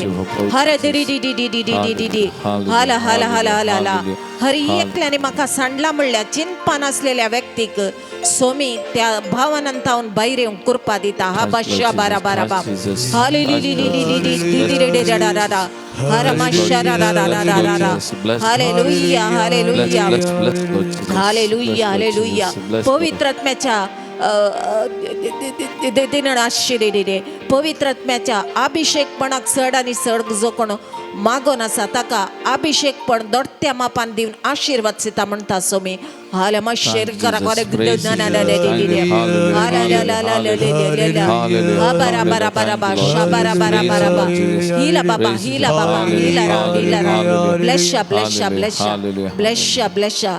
Speaker 1: हरे दे दे दे दे दे दे दे दे दे हाला हाला हाला हाला हाला. हरी एकल्याने म्हाका सांडला म्हणल्यार चिंतपान असलेल्या व्यक्तीक सोमी त्या भावनांतावन भायर येवंक कृपा दिता. हा बाशा बारा बारा बा हाले ली ली ली ली ली ली ली रे रे रा रा रा हर माशा रा रा रा रा रा रा रा. Hallelujah, hallelujah,
Speaker 2: Bless, bless, Lord Jesus.
Speaker 1: Hallelujah,
Speaker 2: Bless, Lord
Speaker 1: hallelujah.
Speaker 2: Jesus. Bless,
Speaker 1: पवित्र आत्म्याच्या रे पवित्र आत्म्याच्या अभिषेकपणाक चड आनी चड जो कोण मागोन आसा ताका अभिषेकपण दोडत्या मापान दिवन आशिर्वाद दिता म्हणटा सोमी. हाल मा शेर करा
Speaker 2: Jesus. Praise Jesus.
Speaker 1: बारा बारा बारा बा शा बारा बारा बारा बा हिला बाबा हिला बाबा हिला रा हिला रा. ब्लेशा ब्लेशा ब्लेशा ब्लेशा ब्लेशा.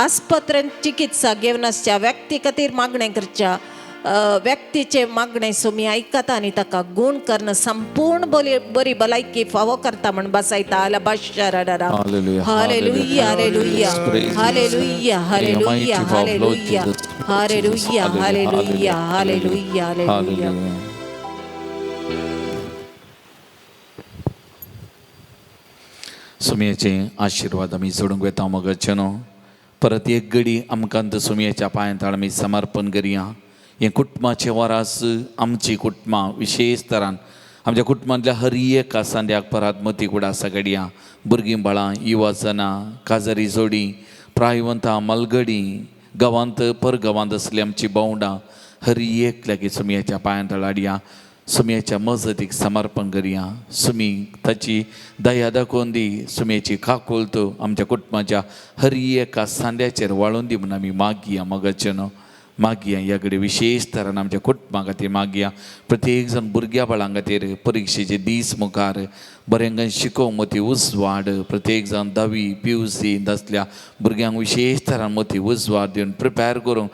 Speaker 1: आस्पत्रेंत चिकित्सा घेवन आसच्या व्यक्ती खातीर मागणें करच्या. व्यक्तीचे मागणें सुमी आयकता आनी ताका गूण करून संपूर्ण बरी बरी भलायकी फावो करता म्हण बसायता. आला.
Speaker 2: Hallelujah,
Speaker 1: hallelujah, hallelujah,
Speaker 2: Praise
Speaker 1: hallelujah,
Speaker 2: In the mighty
Speaker 1: hallelujah,
Speaker 2: power of Lord
Speaker 1: hallelujah,
Speaker 2: Jesus.
Speaker 1: Hallelujah, hallelujah, hallelujah, hallelujah.
Speaker 2: Hallelujah. सुमयेचे आशिर्वाद आमी जोडूंक वेता मोगाचे न्हू. परत एक घडी आमकां सुमयेच्या पांयांत आमी समर्पण करया. हें कुटुंबाचें वरास आमची कुटुंबां विशेश तरान आमच्या कुटुंबांतल्या हर एका सांद्याक परत मती कुडा घडया. भुरगीं बाळां, युवाजनां, काजारी जोडी, प्रायवंतां, मलगडी, गांवांत परगांवांत आसली आमची भावंडां, हर एकल्याक सुमयेच्या पांयांत हाडया. सुमयेच्या मजतीक समर्पण करया. सुमी ताची दया दाखोवन दी. सुमयेची काकुळत आमच्या कुटुंबाच्या हर एका सांद्याचेर वाळून दी म्हूण आमी मागया मोगाचे न्हू. मागया ह्या कडेन विशेश तरान आमच्या कुटुंबा खातीर मागया. प्रत्येक जाण भुरग्या बाळां खातीर परिक्षेचे दीस मुखार बरें शिकोवंक मती उजवाड. प्रत्येक जाण धावी पी यू सी आसल्या भुरग्यांक विशेश तरान मती उजवाड दिवन प्रिपेर करूंक,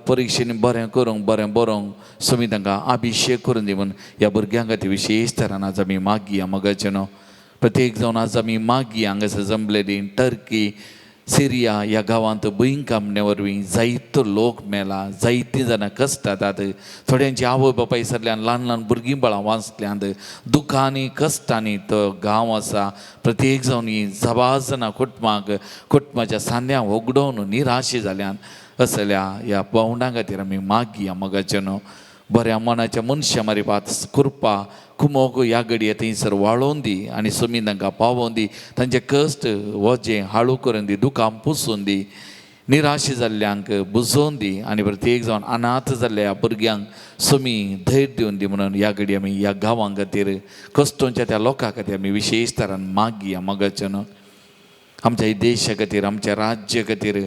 Speaker 2: परिक्षेनी बरें करूंक, बरें बरोवंक सुमी तांकां अभिशेक करून दी म्हूण ह्या भुरग्यां खातीर विशेश तरान आज आमी मागया मोगाचे न्हू. प्रत्येक जावन आज आमी मागया. हांगासर जमलेली टर्की, सिरिया ह्या गांवांत भुंयकांपणे वरवीं जायतो लोक मेला, जायतीं जाणां कश्टातात. थोड्यांची आवय बापाय सरल्यान ल्हान ल्हान भुरगीं बाळां वाचल्यांत. दुखांनी कश्टांनी तो गांव आसा. प्रत्येक जावन ही जबा जाणां कुटुंबाक, कुटुंबाच्या सांद्यां होगडोवन निराशी जाल्यान असल्या ह्या भावंडां खातीर आमी मागया मोगाचे न्हू. बऱ्या मनाच्या मनशां मारिपात कृपा कुमोक ह्या घडये थंयसर वाळोवन दी आनी सुमी तांकां पावोवन दी. तांचे कश्ट वजें हाळू करून दी, दुखां पुसून दी, निराश जाल्ल्यांक बुजोवन दी आनी प्रत्येक जावन अनाथ जाल्ल्या भुरग्यांक सुमी धैर्य दिवन दी म्हणून ह्या घडये आमी ह्या गांवां खातीर, कश्टोंच्या त्या लोकां खातीर आमी विशेश तरान मागया मोगाचे न्हू. आमच्या देशा खातीर, आमच्या राज्य खातीर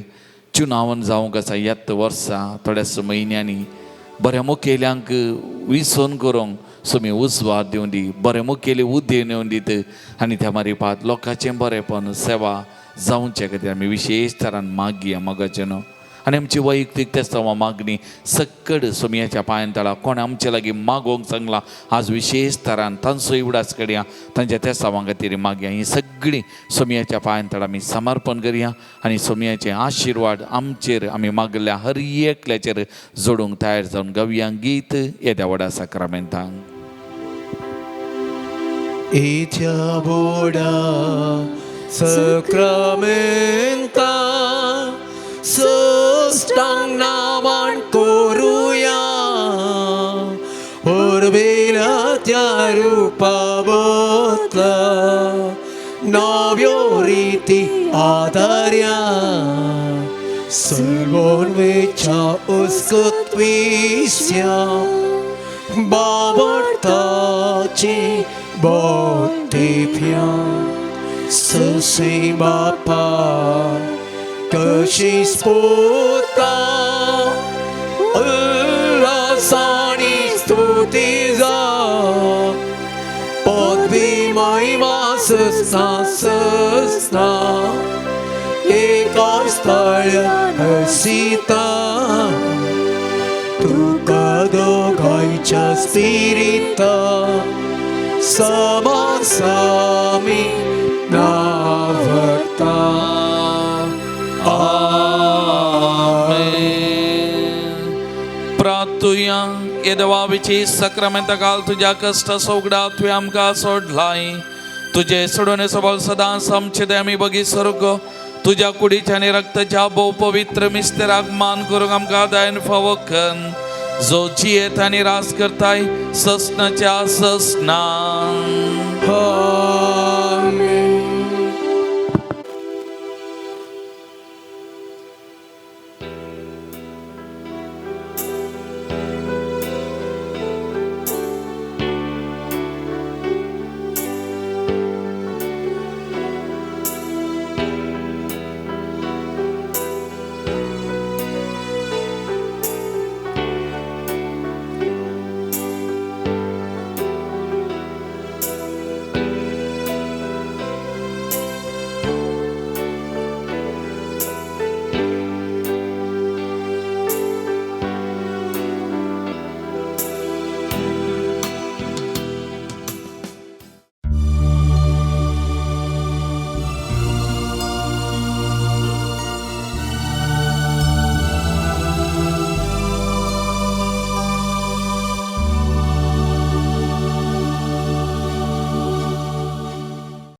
Speaker 2: चुनावन जावंक आसा येत वर्सा थोड्याच म्हयन्यांनी. बऱ्या मुखेल्यांक विसोवन करूंक सुमी उजवाड दिवन दी. बरें मुखेली उद्देन येवन दीत आनी त्या मारिपात लोकांचें बरेंपण सेवा जावचे खातीर आमी विशेश तरान मागया मोगाचे न्हू. आनी आमची वैयक्तीक तेस्तांवां मागणी सक्कड सोमयाच्या पांयान तळा कोण आमचे लागीं मागोवंक सांगलां आज विशेश तरान तांचो इवडास करया. तांच्या तेस्तांवां खातीर मागया. ही सगळीं सोमयाच्या पांयान तळा आमी समर्पण करया आनी सोमयाचे आशिर्वाद आमचेर, आमी मागल्या हर एकल्याचेर जोडूंक तयार जावन गावया गीत येद्या व्हडा साक्रामेंतांक.
Speaker 3: इथ्या बोडा सक्रामेंता सष्टांग नामान करूया, उर्बेला त्या रूपा बदला नव्यो रीती आदार्या, सलवोन वेच्या उसकत विस्या बावडताची बोटेप्या, ससे बापा कशी स्फोता उल्हासानी स्तुती जा, पदवी महिमा ससना ससना एका स्थळ हसीता, तुका दोगांयच्या स्पिरिता समासामी नावता.
Speaker 2: आमेन. प्रार्थुया. ये देवाविची सक्रामेंता काल तुज्या कश्ट सोगडा तुवें आमकां सोडलाय. तुजे सोडून सबल सदांच आमचे ते आमी बगी सरूक तुज्या कुडीच्या आनी रक्ताच्या भोव पवित्र मिस्तेराक मान करूंक आमकां दायन फावो कन, जो जियेत आनी रास करताय ससनाच्या ससना.